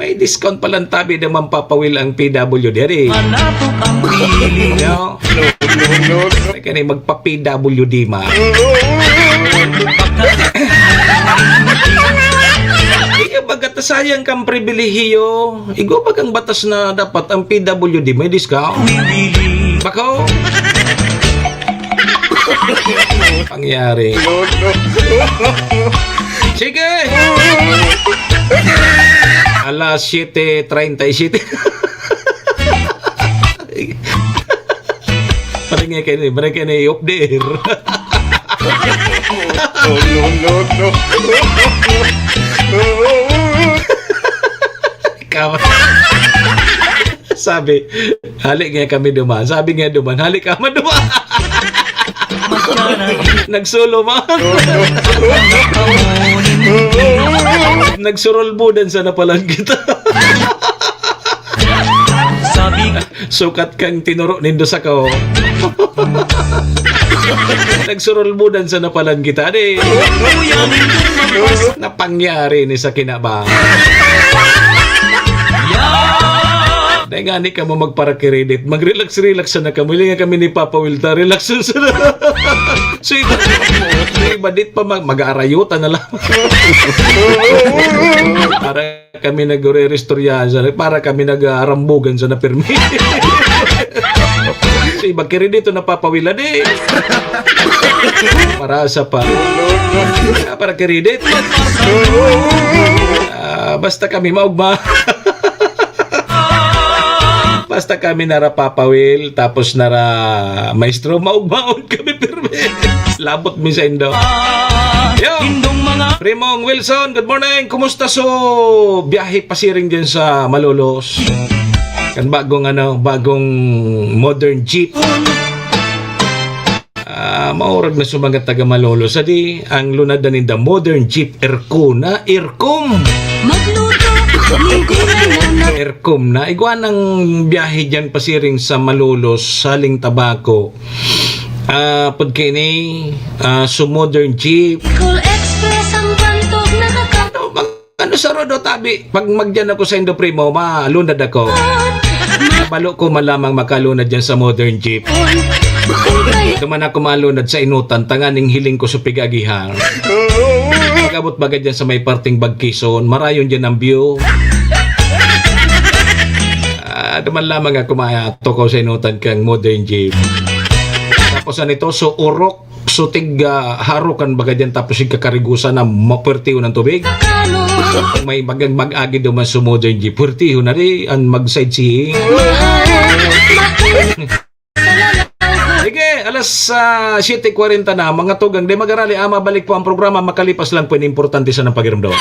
May discount palang tabi ng mampapawil ang P W D, ari. Malapok ang pili. Yo. Kaya na magpa-P W D ma. Iyo, baga ta sayang kang pribilehiyo. Igwa bagang batas na dapat ang P W D may discount. Bako? Pangyari. Sige! Alas siyete treinta y siete. Pati nga kayo, pati kayo na i-off the air. No, no, no, no. Ikaw. Sabi, "Hali nga kami duman." Sabi nga duman, "Hali ka man duman." Nagsulo man. Nagsurulbudan sa napalan kita. Sabi, sukat kang tinuro nindo sa kao. Nagsurulbudan sa napalan kita, di. Napangyari ni sa kinabang. Dahil nga ni ka mo magparakiridit, mag-relax-relax sana kamo. Hindi nga kami ni Papa Wilta, relax sana. So, iba, so, iba, dit pa mag-, mag-aarayutan na lang. Para kami nagre-restoryahan sa, para kami nag-aarambugan sa napirmi. So, iba, kiri dito napapawila, di. Marasa pa. Ah, para kiri dito. Ah, basta kami maugma. Basta kami narapapawil, tapos nara maestro, maugmaon kami pirmi. Labot mi sa indo. Yo! Primong Wilson, good morning. Kumusta so biyahe pasiring dyan sa Malolos? Kan bagong, ano, bagong modern jeep. Ah, maurag na sa mga taga Malolos. Adi, ang lunad na ninda, modern jeep, aircon na, aircom. Magluto ng gulay na na- Aircom na. Igwa ng biyahe dyan pasiring sa Malolos, saling Tabaco. Ah, pagkini, ah, so modern jeep. Bicol Express ang bantog na kaka- Ano, mga Ano sa rodo, tabi? Pag magdiyan ako sa Indo Primo, malunad ako. Balo ko man lamang makalunad diyan sa modern jeep. Ito man ako malunad sa inutan, tanganing hiling ko sa pigagihan. Pag-abot baga diyan sa may parting Bagkison, marayon diyan ang view. Ah, duman lamang ako matukaw sa inutan kang modern jeep. Tapos ano ito? So, urok. So, tig, ah, harukan baga diyan, tapos igkakarigusan na mapuwertiyon ang tubig. May mag-, mag-agi daw man sumodong jeep. Purtiho na rin ang mag-sightseeing. Sige, alas, ah, siyete kwarenta na, mga tugang, di magarali, ah, mabalik po ang programa, makalipas lang po yung importante sa ng pakiramdam.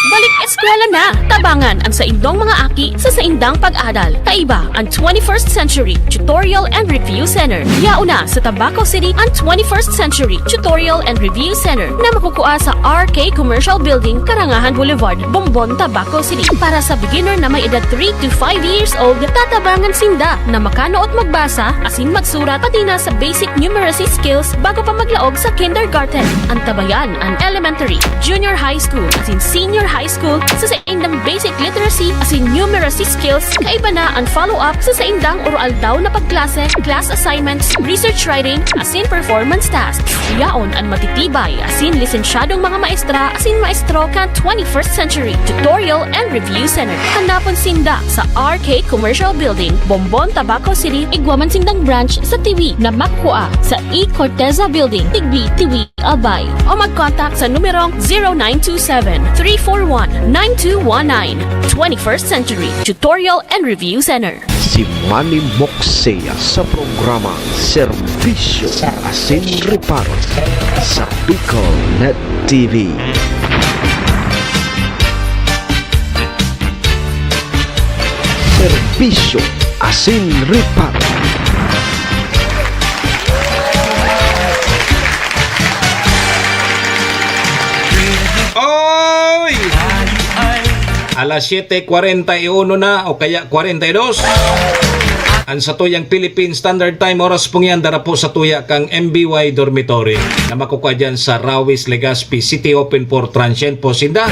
Balik eskwela na! Tabangan ang saindong mga aki sa saindang pag-adal. Kaiba ang twenty-first Century Tutorial and Review Center. Yaon na sa Tabaco City ang twenty-first Century Tutorial and Review Center na makukua sa R K Commercial Building, Karangahan Boulevard, Bombon, Tabaco City. Para sa beginner na may edad three to five years old, tatabangan sinda na makanood magbasa, asin magsurat, pati na sa basic numeracy skills bago pa maglaog sa kindergarten. Antabayan an elementary, junior high school, asin senior high school sa saindang basic literacy asin numeracy skills. Kaiba na an follow-up sa saindang oro-aldaw na pagklase, class assignments, research writing, asin performance tasks. Yaon an matitibay asin lisensyadong mga maestra asin maestro kan twenty-first Century Tutorial and Review Center. Hanapon sinda sa R K Commercial Building, Bombon, Tabaco City. Igwa man sindang branch sa Tiwi na makukua sa E Corteza Building, Tigbi, Tiwi, Albay. O mag-contact sa numerong zero nine two seven, three four one, nine two one nine. Twenty-first Century Tutorial and Review Center. Si Manny Moxea sa programa Serbisyo asin Reparo sa Bicol Net T V. Serbisyo asin Reparo. Oy! Alas siyete kwarenta y uno na o kaya kwarenta y dos. Ang satuyang Philippine Standard Time, oras pong yan, dara po sa tuya kang M B Y Dormitory na makukua dyan sa Rawis, Legazpi City, open for transient po sinda.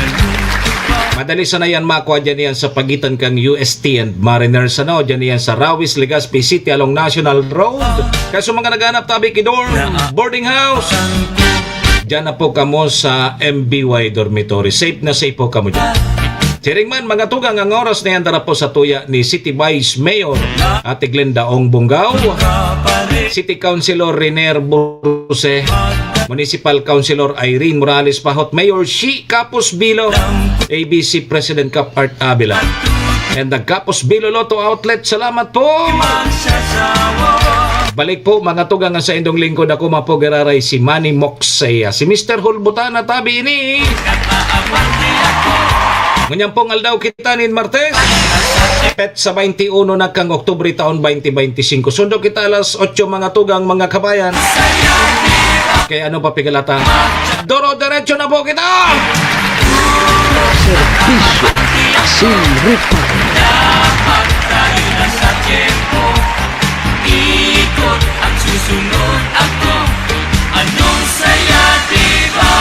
Madali sana yan makua dyan yan sa pagitan kang U S T and Mariners, ano, dyan yan sa Rawis, Legazpi City along National Road. Kaya sa mga naghahanap tabi ki dorm, boarding house, dyan na po kamo sa M B Y Dormitory. Safe na safe po kamo dyan. Siring man, mga tugang, ang oras na yan, dara po sa tuya ni City Vice Mayor Ate Glenda Ong Bongao, City Councilor Riner Burse, Municipal Councilor Irene Morales Pahot, Mayor Shi Capos Bilo, A B C President Cap Art Avila, and the Capos Bilo Lotto Outlet. Salamat po! Balik po, mga tugang, sa indong lingkod. Ako man po giraray si Manny Moxea. Si Mister Hulbutana tabi ini. Ngunyan pong aldaw kita nin Martes, petsa baynte uno na kang Oktubre, taon baynte baynte singko. Sundo kita alas otso, mga tugang, mga kabayan. Kaya ano pa pigalata? Doro-derecho na po kita! Serbisyo asin reparo. Dapat tayo na sa tiyempo. Ikot ang susunod ako. Anong saya, di ba,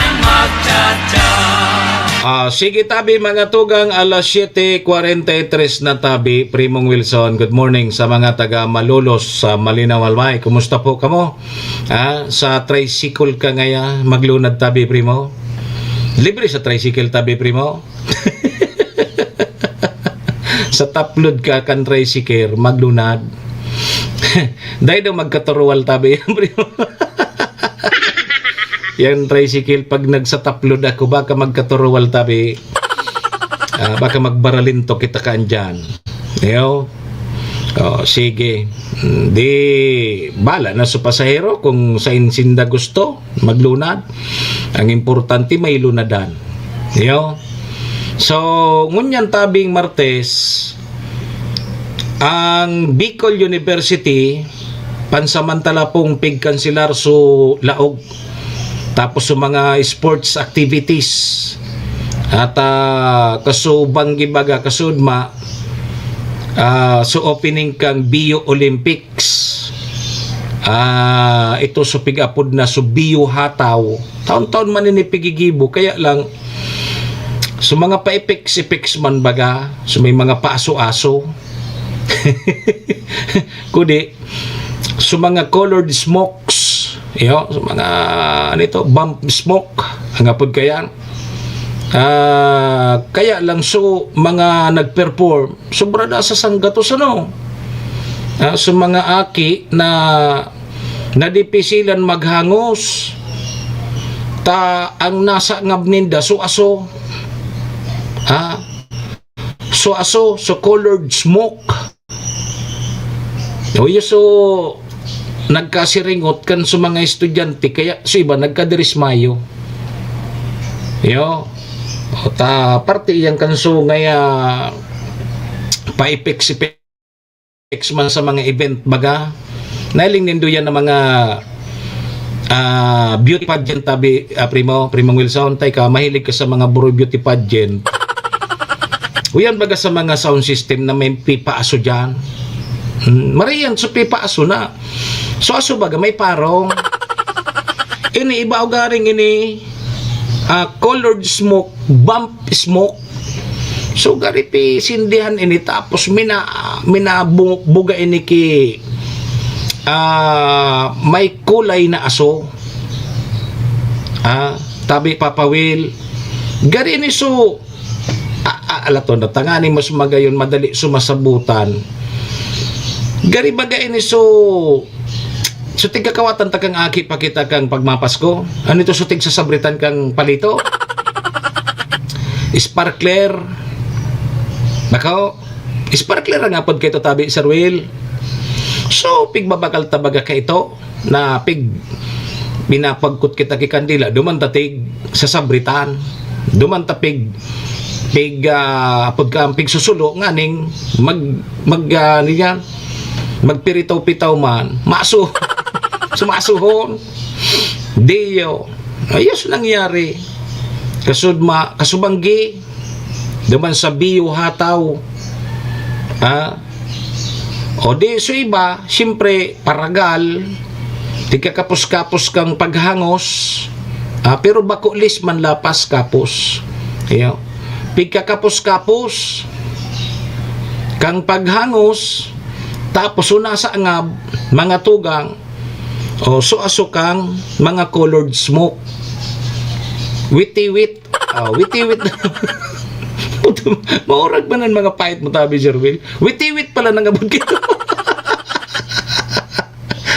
ng magtata? Ah, sige tabi, mga tugang, alas siyete kwarenta y tres na tabi, Primong Wilson. Good morning sa mga taga Malolos, sa Malinaw, Albay. Kumusta po kamo? Ah, sa tricycle ka ngaya, maglunad tabi, primo. Libre sa tricycle tabi, primo. Sa taplod ka kan tricycle, maglunad. Dai daw magkaturuwal tabi, primo. Yan tricycle, pag nagsataplod ako, baka magkaturuwal tabi. Ah, baka magbaralinto kita kaan dyan. Yo. Oh, sige. Mm, di, bala na sa pasahero kung sain sinda gusto maglunad. Ang importante, may lunadan. Yo. So, ngunyan tabing Martes, ang Bicol University, pansamantala pong pigkanselar so laog. Tapos sa mga sports activities. At, ah, kasubang gibaga, kasudma, ah, so opening kang Bio Olympics. Ah, ito so pig-apod na so Bio Hataw. Taon-taon man ini pigigibo, kaya lang so mga pa-epics-epics man baga, so may mga paaso-aso. Kudi, so mga colored smokes, yo, so mga, ano ito, bump smoke, ang apod kaya. Ah, kaya lang, so, mga nag-perform, sobra na sa sanggatos, ano? Ah, so mga aki na nadipisilan maghangos, ta ang nasa ngab ninda, so aso. Ha? So aso, so colored smoke. Uyo, so nagkasiringot kan sa mga estudyante, kaya sa iba nagkadirismayo. Yo. O ta, parte iyan kan so ngaya pa-effects-effects man sa mga event, baga. Nailing nindo yan ng mga, ah, beauty pageant, tabi, ah, primo, Primong Wilson, tay ka, mahilig ka sa mga buro beauty pageant. Uyan baga sa mga sound system na may pipaaso dyan. Hmm, mariyan, so pipaaso na. So aso baga, may parong. Ini iba o garing ini, ah, colored smoke, bump smoke. So gari pisindihan ini tapos mina-, minabuga ini ki, ah, may kulay na aso. Ah, tabi Papa Will. Gari ini so, a-, a-, alaton na tangani mas magayon madali sumasabutan. Gari baga ini so, so tigkakawatan ta kang aki pakita kang pagmapasko. Ano ito so tigsasabritan kang palito? Sparkler. Nako, sparkler ang apod kay to tabi, Sir Will. So, pigbabakal ta baga kay ito na pig pinapagkot kita ki kandila, duman ta tig sasabritan. Duman ta pig, pig, ah, pagka-, pigsusulo nganing mag, mag, ah, ano yan? Magpiritaw-pitaw man. Maso. Sumasuhon. Diyo. Ayos nangyari. Kasudma, kasubanggi. Duman sa biyo hataw. Ha? O di, so iba, siyempre, paragal, tigkakapos-kapos kang paghangos, ah, pero bako lis man lapas kapos. Iyo. Pigkakapos-kapos kang paghangos, tapos una sa angab, mga tugang, o so aso kang mga colored smoke. Witiwit. Ah, witiwit. Puta, maurag man ang mga pait mo, tabi, Sir Will. Witiwit pala nang abot kito.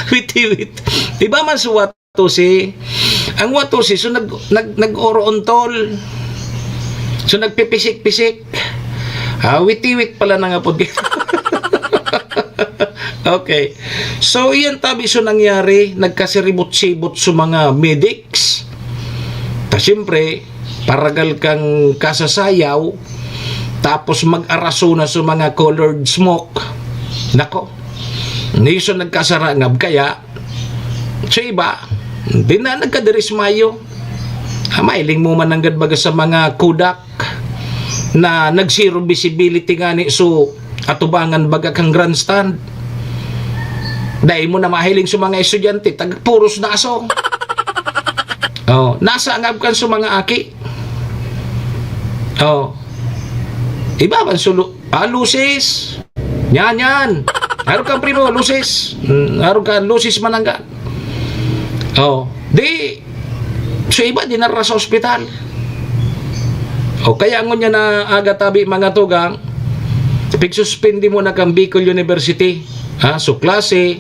Witiwit. Iba man sa watusi. Ang watusi, so nag, nag, nag-oroontol. So nagpipisik-pisik. Ah, witiwit pala nang abot kito. Okay. So, iyan tabi so nangyari, nagkasiribot-sibot sa mga medics. Ta siyempre, paragal kang kasasayaw, tapos mag-araso na sa mga colored smoke. Nako, niso nagkasarangab kaya, sa iba, di na nagkadirismayo. Ah, mailing mo man nanggad baga sa mga Kodak na nag-zero visibility ngani, so atubangan baga kang grandstand. Dai mo na mahiling sa mga estudyante, tag puros na aso. Oh, nasa angab kan sa mga aki. Oh. Iba man sulo, ah, lusis. Yan, yan. Arog kan primo, lusis. Mm, arog kan lusis manangga. Oh, di, so iba dinara sa ospital. O kaya ngunyan na aga tabi, mga tugang, pigsuspindi mo na kang Bicol University. Ha? So klase,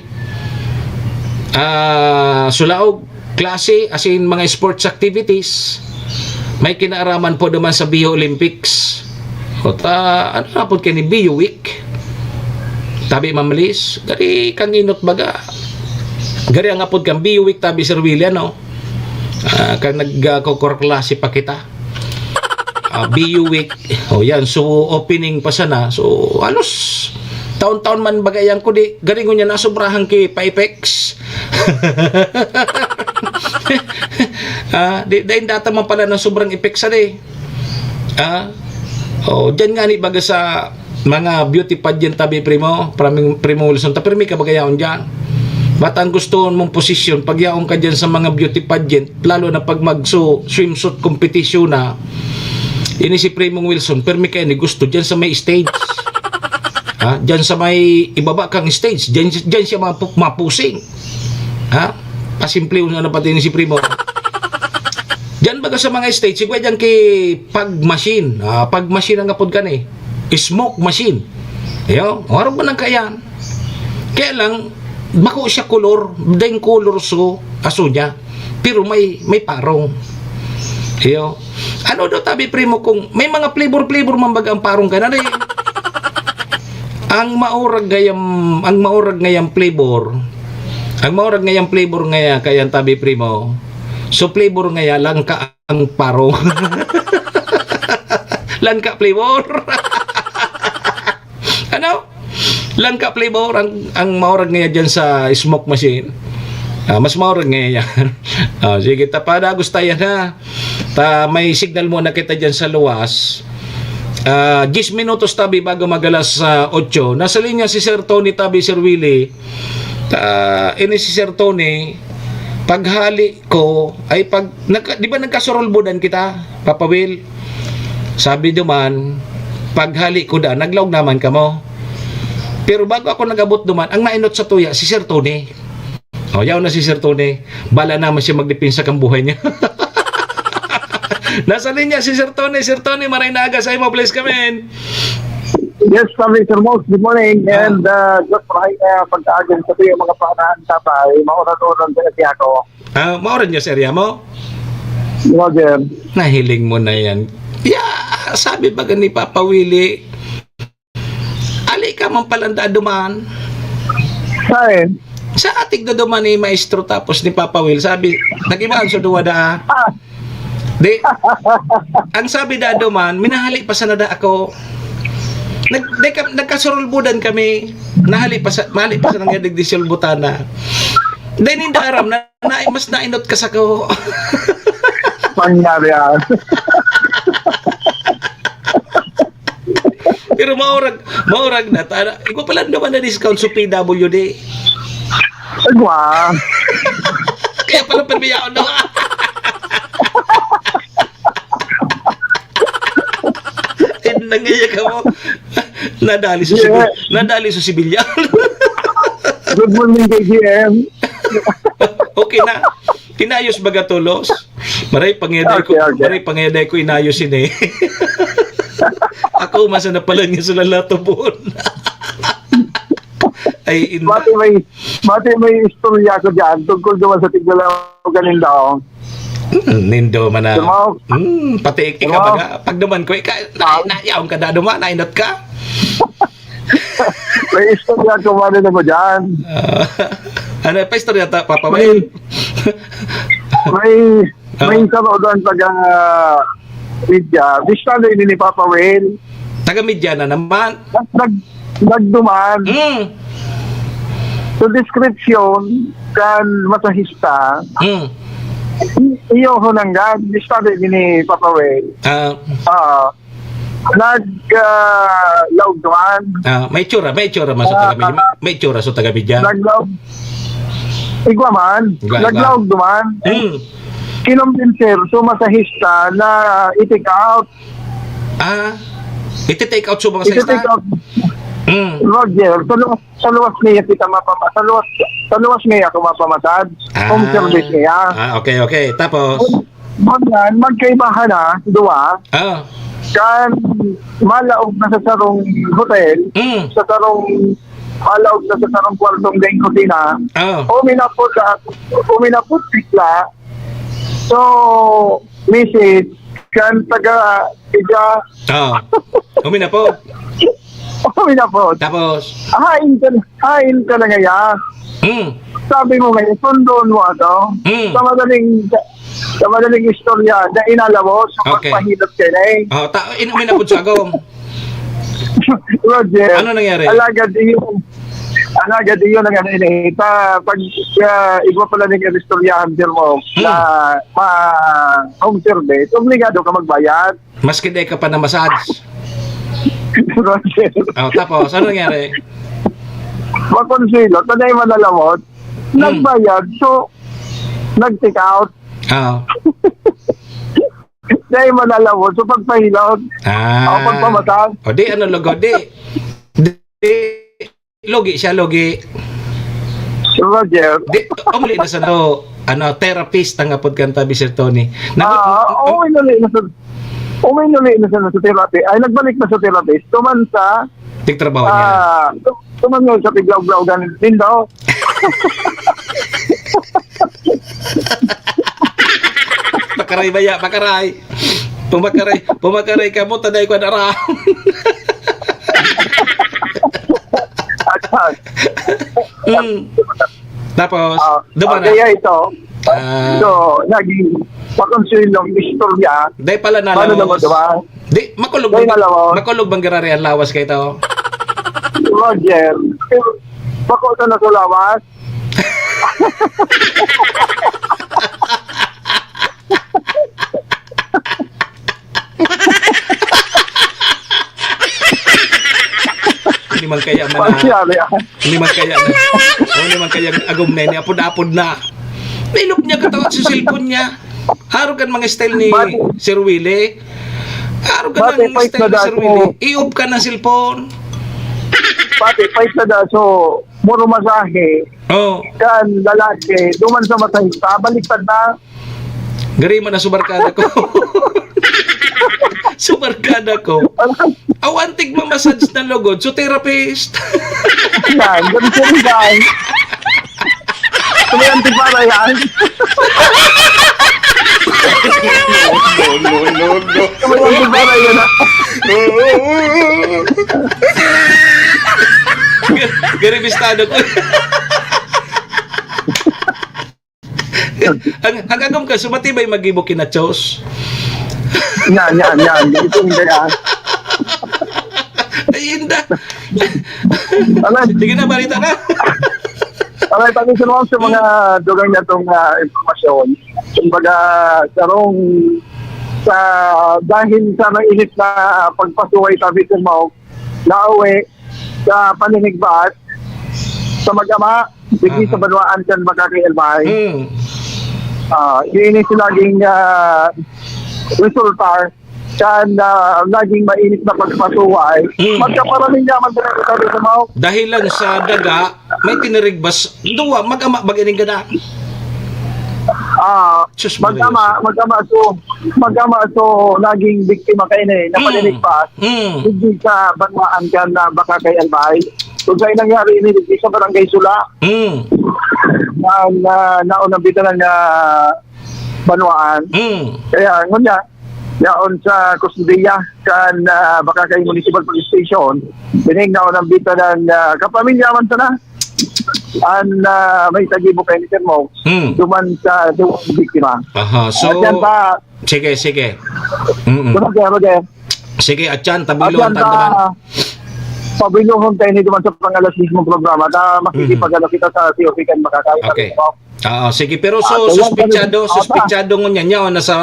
ah, so laog, klase, as in mga sports activities, may kinaaraman po naman sa Bio Olympics. O ta, ano na po kini Bio Week? Tabi mamalis, gari kang inot baga. Gari ang apod kang Bio Week, tabi Sir William, no? Ah, kang nagkokorklase pa kita. Ah, B U Week. O yan, so opening pa sana. So, halos taon-taon man bagayan ko di. Garingon niya, nasobrahan ki pa-effects. Ah, di, dahil data man pala ng sobrang effects, ano eh. Ah, o, dyan nga ni baga sa mga beauty pageant tabi, primo, priming, primo Wilson, ta pirmi ka bagayaon dyan. Ba't ang gusto mong posisyon, pag yaon ka dyan sa mga beauty pageant, lalo na pag magso swimsuit competition na, ini si Primong Wilson, pirmi kayo ni gusto dyan sa may stage. Ha? Dyan sa may ibaba kang stage, dyan, dyan siya mapu-, mapusing. Ha? Pasimple na pati ni si Primo. Diyan baga sa mga stage, sigwa diyan ki pag machine. Ah, pag machine ang apod kan eh. Smoke machine. Ayo, harap man ang kayan. Kaya lang, bako siya kolor, dahil kolor so, aso niya. Pero may, may parong. Ayo. Ano daw tabi, primo, kung may mga flavor-flavor man baga ang parong ka na rin? Ang maurag ngayam, ang maurag ngayam flavor, ang maurag ngayam flavor ngaya, kaya ang tabi, primo, so flavor ngaya, langka ang parong. Langka flavor. Ano? Langka flavor ang, ang maurag ngaya dyan sa smoke machine. Ah, mas maurag ngaya yan. Ah, sige, ta, padagos tayo na. Ta, may signal muna kita dyan sa luwas. Ah, diyes minutos tabi bago magalas sa otso. Nasa linya si Sir Tony tabi, Sir Willie. Ah, ini si Sir Tony, paghali ko, ay pag, nagka-, di ba nagkasurulbudan kita, Papa Will? Sabi duman, paghali ko da, naglaog naman kamo. Pero bago ako nag-abot duman, ang nainot sa tuya, si Sir Tony. O, yaw na si Sir Tony. Bala naman siya magdepensa kang buhay niya. Nasa linya si Sir Tony. Sir Tony, maray na aga sa imo, please come in. Yes, kami, Sir Mos. Good morning. Ah. And uh, just maray na pagkaagong sa iyo, mga panahon sa tayo. Mauran-uran sa kasi ako. Ah, mauran niya sa area mo? Roger. Nahiling mo na yan. Ya, sabi ba ni Papa Willie, ali ka man palang daduman. Saan? Sa ating daduman ni Maestro tapos ni Papa Will, sabi, nag-iba ang suduwa da. Ah, Di, ang sabi da duman, minahali pa sana da ako. Nag, di ka, nagkasurulbudan kami. Nahali pa sa, mahali pa sa nangyari di sulbutana. Dahil hindi aram na, na mas nainot ka sa ko. Pangyari yan. Pero maurag, maurag na. Tara, ikaw pala naman na discount sa P W D. Agwa. Kaya pala permiyaon na. Ay, nangiyak ako. Nadali sa sibil, nadali sa sibilyan. Good morning, K G M. Okay na. Inayos ba gatulos? Maray pangiyaday ko, Okay, okay. Maray pangiyaday ko inayos ini. Ako masa na pala niya sa lalatubon. Ay, inda. Mati may, mati may istorya ko dyan tungkol naman sa tigalaw ganin daw. Hmm, nindo man na. Sumaw. Hmm, pati ikaw Sumaw. Baga, pag naman ko, ikaw, na, nayaon ka na duman, nainot ka. May istorya ko man ako dyan. Ah, ano pa istorya ta, Papa Will? May, may Ah. isa ko doon taga media. Bistado ini ni Papa Will. Taga media na naman. Nag, nag, nagduman. Hmm. So, description kan masahista, Hmm. iyo ho nanggad, bistado ini ni Papa Will. Ah, Ah, nag, ah, laog duman. ah, may tsura, may tsura mas Ah, taga media. May tsura sa taga media. Naglaog. Igwa man. Igwa, igwa. Naglaog duman. Hmm. Kinumbinser, so masahista na i-take out. Ah, iti-take out sa mga Iti-take sista. out. Hmm. Roger, sa luwas, sa luwas niya kita mapama-, sa luwas, sa luwas niya ako mapamasad. Ah. Home service niya. Ah, okay, okay. Tapos, Ganyan, magkaibahan na, duwa. ah, Kan malaog na sa sarong hotel, mm, sa sarong malaog na sa sarong kwartong daing kusina, ah, uminapod na, uminapod bigla. So, misis, kan taga, taga, ah. Uminapod. uminapod. Tapos, Hain ka, hain ka na ngaya. mm, Sabi mo ngayon, sundon mo ato. mm. Sa madaling, sa madaling istorya, na inalawos, Okay. magpahilot ka na eh. Oh, ta, in, uminapod sa agom. Roger, Ano nangyari? Alagad iyo, alagad iyo nang ano ini. Ta, pag uh, igwa pala ning istoryahan, sir mo, Hmm. na ma home service, obligado ka magbayad. Maski di ka pa na-massage. Roger, Oh, tapos, ano nangyari? Makonsilo, tanay manalawot, Hmm. nagbayad, so, nag-take out. Ah. Dahil manalawot, so pagpahilot, Ah. O, pagpamasal. O di, ano, logo, di. Di, logi siya, logi. Roger, Di, umuli na sa, ano, ano, therapist ang apod kan tabi, Sir Tony. Nag- ah, oo, inuli na sa, oo, inuli na sa, sa therapy. Ay, nagbalik na sa therapist. Tuman sa, Tigtrabaho niya. ah, tu- tuman nga sa tiglaw-glaw ganin din daw. Pakaray baya, pakaray. Pumakaray, pumakaray ka mo, taday ko na raon. At, ah, Mm. Tapos, ah, duman na. Kaya ito, Ah. so, naging pakonsuelong istorya. Dahil pala Paano nalawas. naman, diba? Di, makulog Dahil bang, nalawas. makulog bang girari ang lawas kayo to? Roger, bako sa nasulawas. Hindi man kaya man Pag na, sinabi, ah. hindi man kaya na, oh, hindi man kaya agom na ini, apod-apod na. Nilok niya katawan sa cellphone niya. Haro kan mga style ni Bati- Sir Willie. Haro kan Bati, mga fight style na ni Sir dati. Willie. I-off ka ng cellphone. Pati, fight na da. So, muro masahe. Oh. Kan lalaki, duman sa masahista, baliktad na. Gari man na subarkada ko. Subarkada ko. Aw, antig mamassage na lugod. So, therapist. Yan, ganun po rin, guys. Tumayan, di para yan. No, no, no, no. Tumayan, di para yan, ah. Gari bistado ko. Ang, ang agom ka, sumatibay mag-ibo kinachos. Yan, yan, yan. Ito yung kaya. Ay, inda. Alam. Sige na, balita na. Alam, pag-isin mo sa mga dugang niya itong, ah, impormasyon. Kumbaga, sarong sa, dahil sa mainit na pagpasuway sa Mister Mao, nauwi sa paninigbaat sa mag-ama, digdi sa Aha. banwaan kan Bagakay Albay. Mm. Ah, yun yung laging, ah, resulta kan, ah, laging mainit na pagpasuway. Mm. Magkaparami niya, magkaparami sa mao. Dahilan sa daga, may tinirigbas, duwa, mag-ama, mag-ining gana. Ah, Sus, Maria. mag-ama, mag-ama, so, mag-ama, so, naging biktima kayo na eh, na Mm. paninigbaat. Mm. Hindi sa banwaan ka na Bagakay Albay. Kung sa'yo nangyari ini, hindi sa Barangay Sula. Mm. Na, na, naunang bitanan nga banwaan. Mm. Kaya, ngunya, yaon sa kustodiya kan, ah, Bagakay Municipal Police Station. Bining naunang bitanan, ah, kapamilya man sana. An, ah, may tagibo kay Mister Mo. Mm. Duman sa duwang biktima. Aha, so, At yan pa. sige, sige. Mm-mm. Duman kaya, Roger. Sige, at yan, At tabilon, yan pa, tandaman. Pabiluhon tayo ni duman sa pangalas mismong programa. Ta, makikipag-ano kita sa C O P kan Bagakay. Okay. Oo, sige. Pero so, Ah, so yan, suspitsado, yan. suspitsado ngunyan niya, o nasa,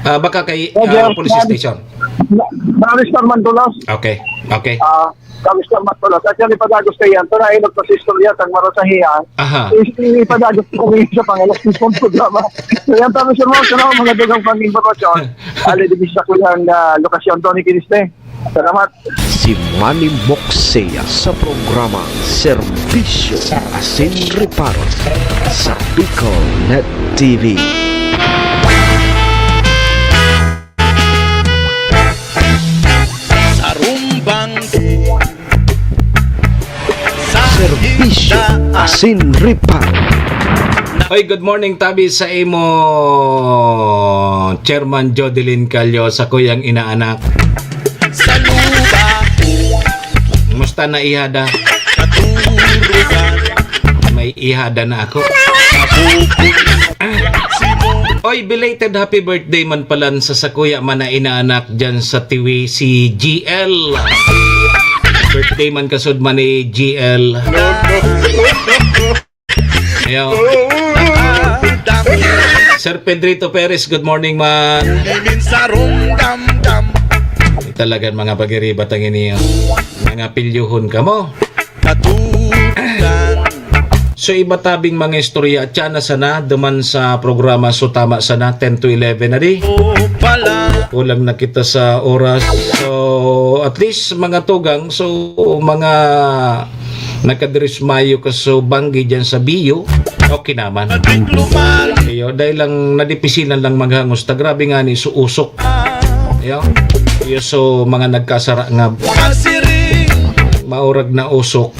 ah, Bagakay, Roger, ah, police yan. station. Na, na-arrestar man tulos. Okay, okay. Ah, na-arrestar man tulos. At yan, ipadagos kayo yan. Ito na, inot pa sa istorya, tang marasahiyan. Aha. I-, i-, ipadagos ko ngayon sa pangalas mismong programa. So, yan, tapos yung mga, mga dugang pang-impormasyon. Ali, di sa kuyang, ah, lokasyon, Tony Kiniste. Salamat. Si Manny Moksea sa programa Serbisyo Asin Reparo sa Bicol Net T V. Sa rumbang, sa Serbisyo isda. Asin Reparo. Oy, good morning, tabi sa imo, Chairman Jodeline Callo, sa kuyang inaanak. Sa luba. Musta na, ihada? Katurugan. May ihada na ako. Mabubog. Oy, belated happy birthday man palan sa sakuya man na inaanak dyan sa Tiwi, si G L. Birthday man kasud man ni G L. Ayo. Sir Pedrito Perez, good morning, man. Ulimin sarong damdam. Talagan mga pagiribat ang ini, oh. Mga pilyuhon ka mo. Katukan. So, iba tabing mga istorya, tiyan na sana, duman sa programa, so tama sana, ten to eleven na di. O pala. Kulang na kita sa oras. So, at least, mga tugang, so, mga nagkadiris mayo ka so banggi dyan sa Bio, okay naman. Adik lumal. Iyo, dahil lang nadipisilan lang maghangos, ta grabe nga ni so usok. Iyo, iyo so mga nagkasara nga Masiring. Maurag na usok.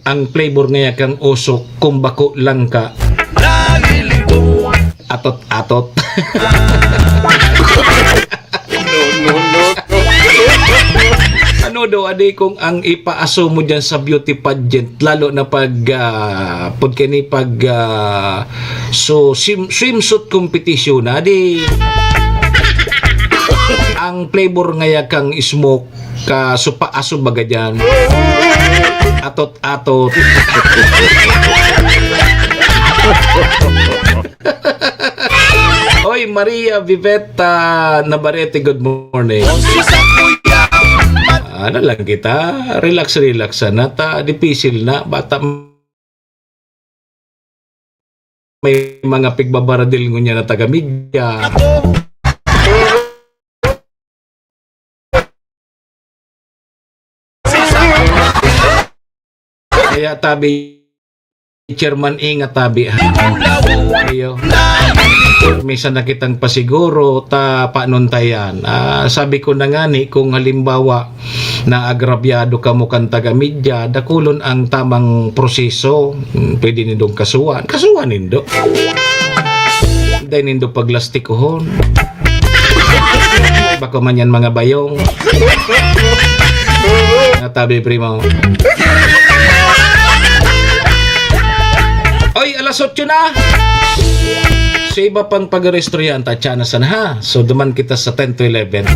Ang flavor ngaya kang usok, kung bako lang ka. Nalilito. Atot-atot. No, no, no, no. Ano daw, adi, kung ang ipaaso mo dyan sa beauty pageant, lalo na pag, ah, pag kini pag, ah, so, swim-, swimsuit competition, adi, ang flavor ngaya kang smoke, ka supa aso baga dyan. Atot-atot. Oy, Maria Vivetta Navarrete, good morning. Ano lang kita, relax, relax sana ta, dipisil na, bata may mga pigbabaradil ngunyan na taga-media. Kaya tabi, Chairman, ingat tabi, ha? Ayo. Minsan na kitang pasiguro, ta panon ta yan. Ah, sabi ko na nga ni, kung halimbawa, na agrabyado kamo kan taga-media, dakulon ang tamang proseso. Hmm, pwede nindong kasuhan. Kasuhan nindo. Dai nindo paglastikohon. Bako man yan mga bayong. Natabi, primo. Oy, alas otso na. Sa iba pang pag-arestoryahan, tatya na sana, ha? So, duman kita sa ten to eleven.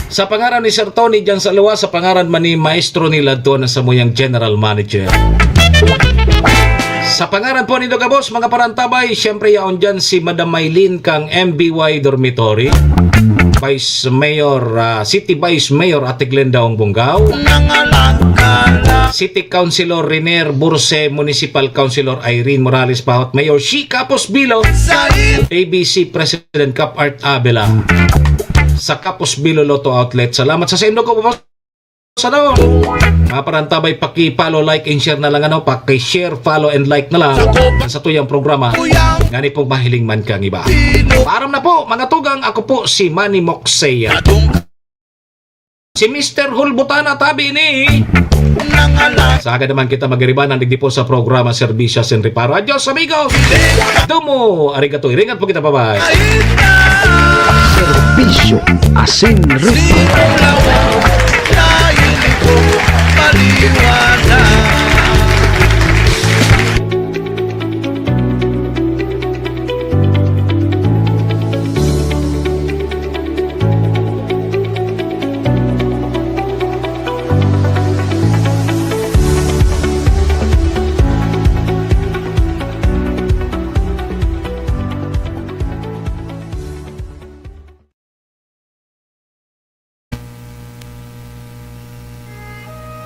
Sa pangaran ni Sir Tony dyan sa luwas, sa pangaran man ni Maestro Nila Don na samuyang General Manager. Sa pangaran po ni Dogabos, mga parantabay, siyempre yaon dyan si Madam Maylin kang M B Y Dormitory, Vice Mayor, ah, City Vice Mayor Ate Glenda Ong Bungao, City Councilor Riner Burse, Municipal Councilor Irene Morales Pahot, Mayor Shi Capos Bilo, A B C President Cap Art Abela, sa Capos Bilo Lotto Outlet. Salamat sa saindo ko, boss. Sa daw. Mga parantabay, paki-follow, like, and share na lang, ano, paki-share, follow, and like na lang. Ang sa tuyang programa, ngani pong mahiling man kang iba. Paaram na po, mga tugang, ako po si Manny Moxey. Si Mister Hulbutana tabi ni. Sa aga naman kita magiribanan, digdi po sa programa Serbisyo sin Reparo. Adios, amigos! Domo, arigato, iringat po kita, bye-bye. Serbisyo asin reparo.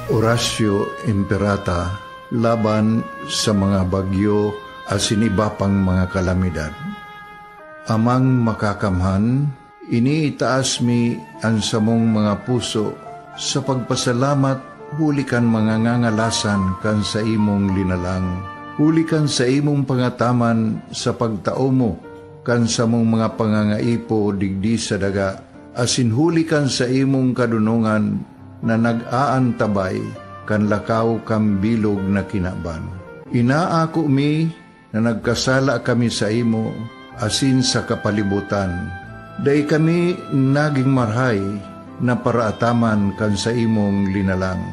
Orasyo Imperata laban sa mga bagyo asin iba pang mga kalamidad. Amang Makakamhan, iniitaas mi an samong mga puso sa pagpasalamat huli kan mga ngangalasan kan saimong linalang, huli kan saimong pangataman sa pagtao mo kan samong mga pangangaipo digdi sa daga, asin huli kan saimong kadonongan na nag-aantabay kan lakaw kan bilog na kinaban. Inaako mi na nagkasala kami saimo asin sa kapalibotan. Dai kami nagin marahay na paraataman kan saimong linalang.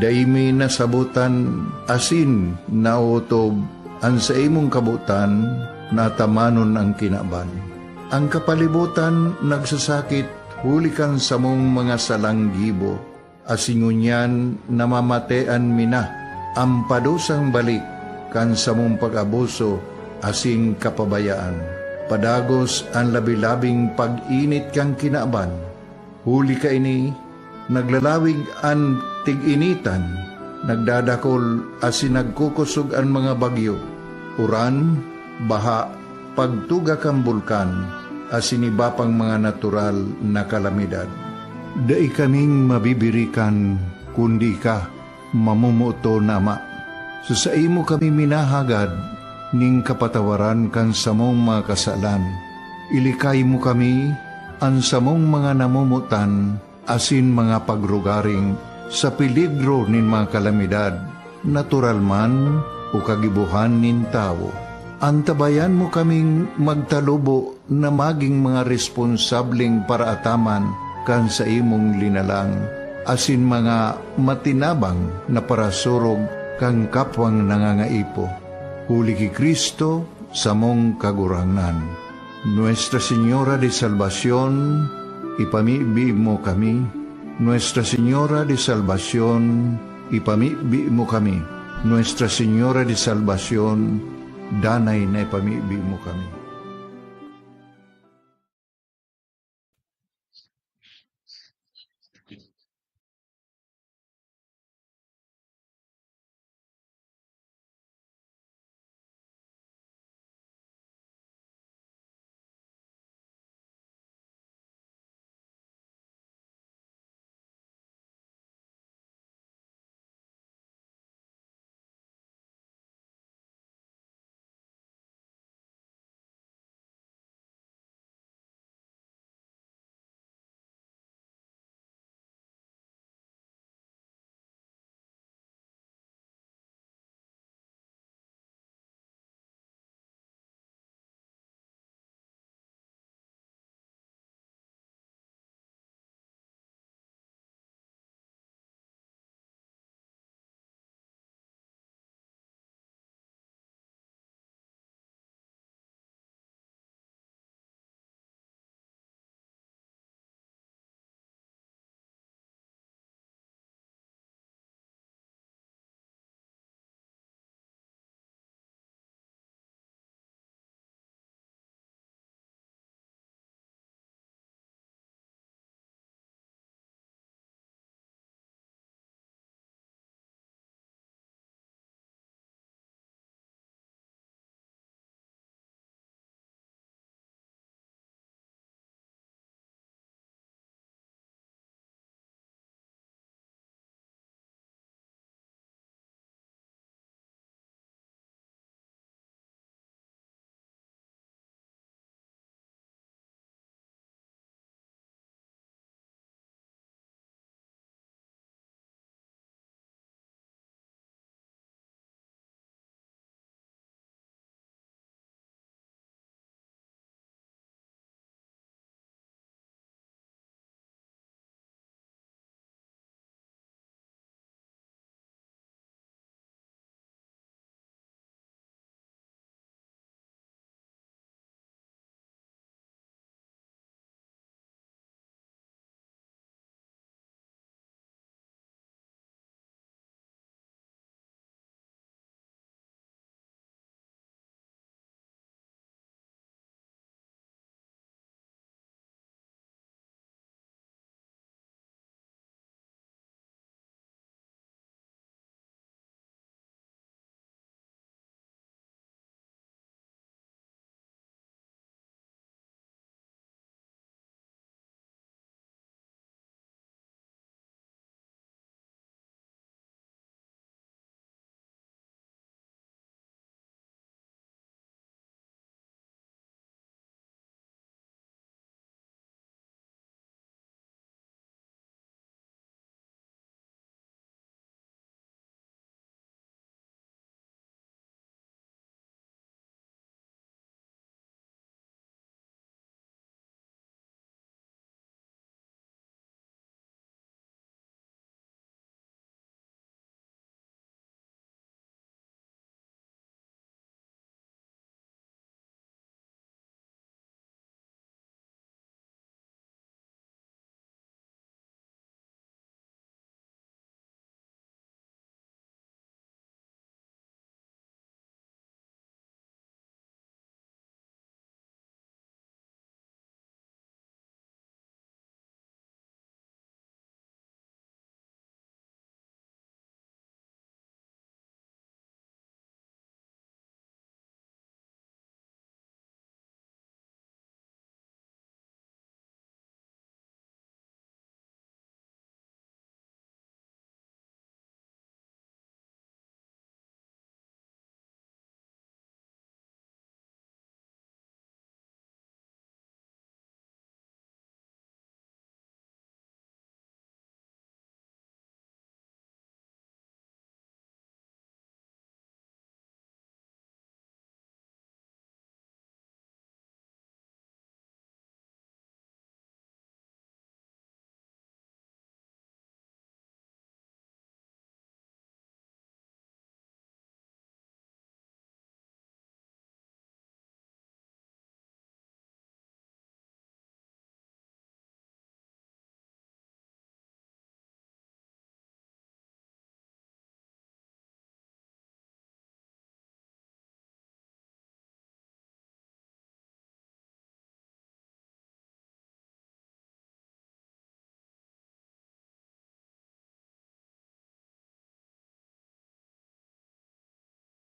Dai mi nasabotan asin naotob an saimong kabotan na atamanon an kinaban. An kapalibotan nagsasakit huli kan samong mga salang gibo, asin ngunyan namamatean mi na an padusang balik kan samong pag-abuso asin kapabayaan. Padagos an labi-labing pag-init kan kinaban. Huli kaini, naglalawig an tig-initan, nagdadakol asin nagkukosog an mga bagyo, uran, baha, pagtuga kan bulkan, asin iba pang mga natural na kalamidad. Dai kaming mabibirikan, kundi ika, mamomoton na Ama. Sa saimo kami minahagad nin kapatawaran kan samong mga kasalan. Ilikay mo kami, an samong mga namomotan, asin mga pagrugaring sa peligro nin mga kalamidad, natural man o kagibohan nin tawo. Antabayan mo kaming magtalubo na magin mga responsableng paraataman kan saimong linalang, asin mga matinabang na parasurog kan kapwang nangangaipo. Huli ki Cristo, samong Kagurangnan. Nuestra Señora de Salvacion, ipamibi mo kami. Nuestra Señora de Salvacion, ipamibi mo kami. Nuestra Señora de Salvacion, danay na ipamibi mo kami.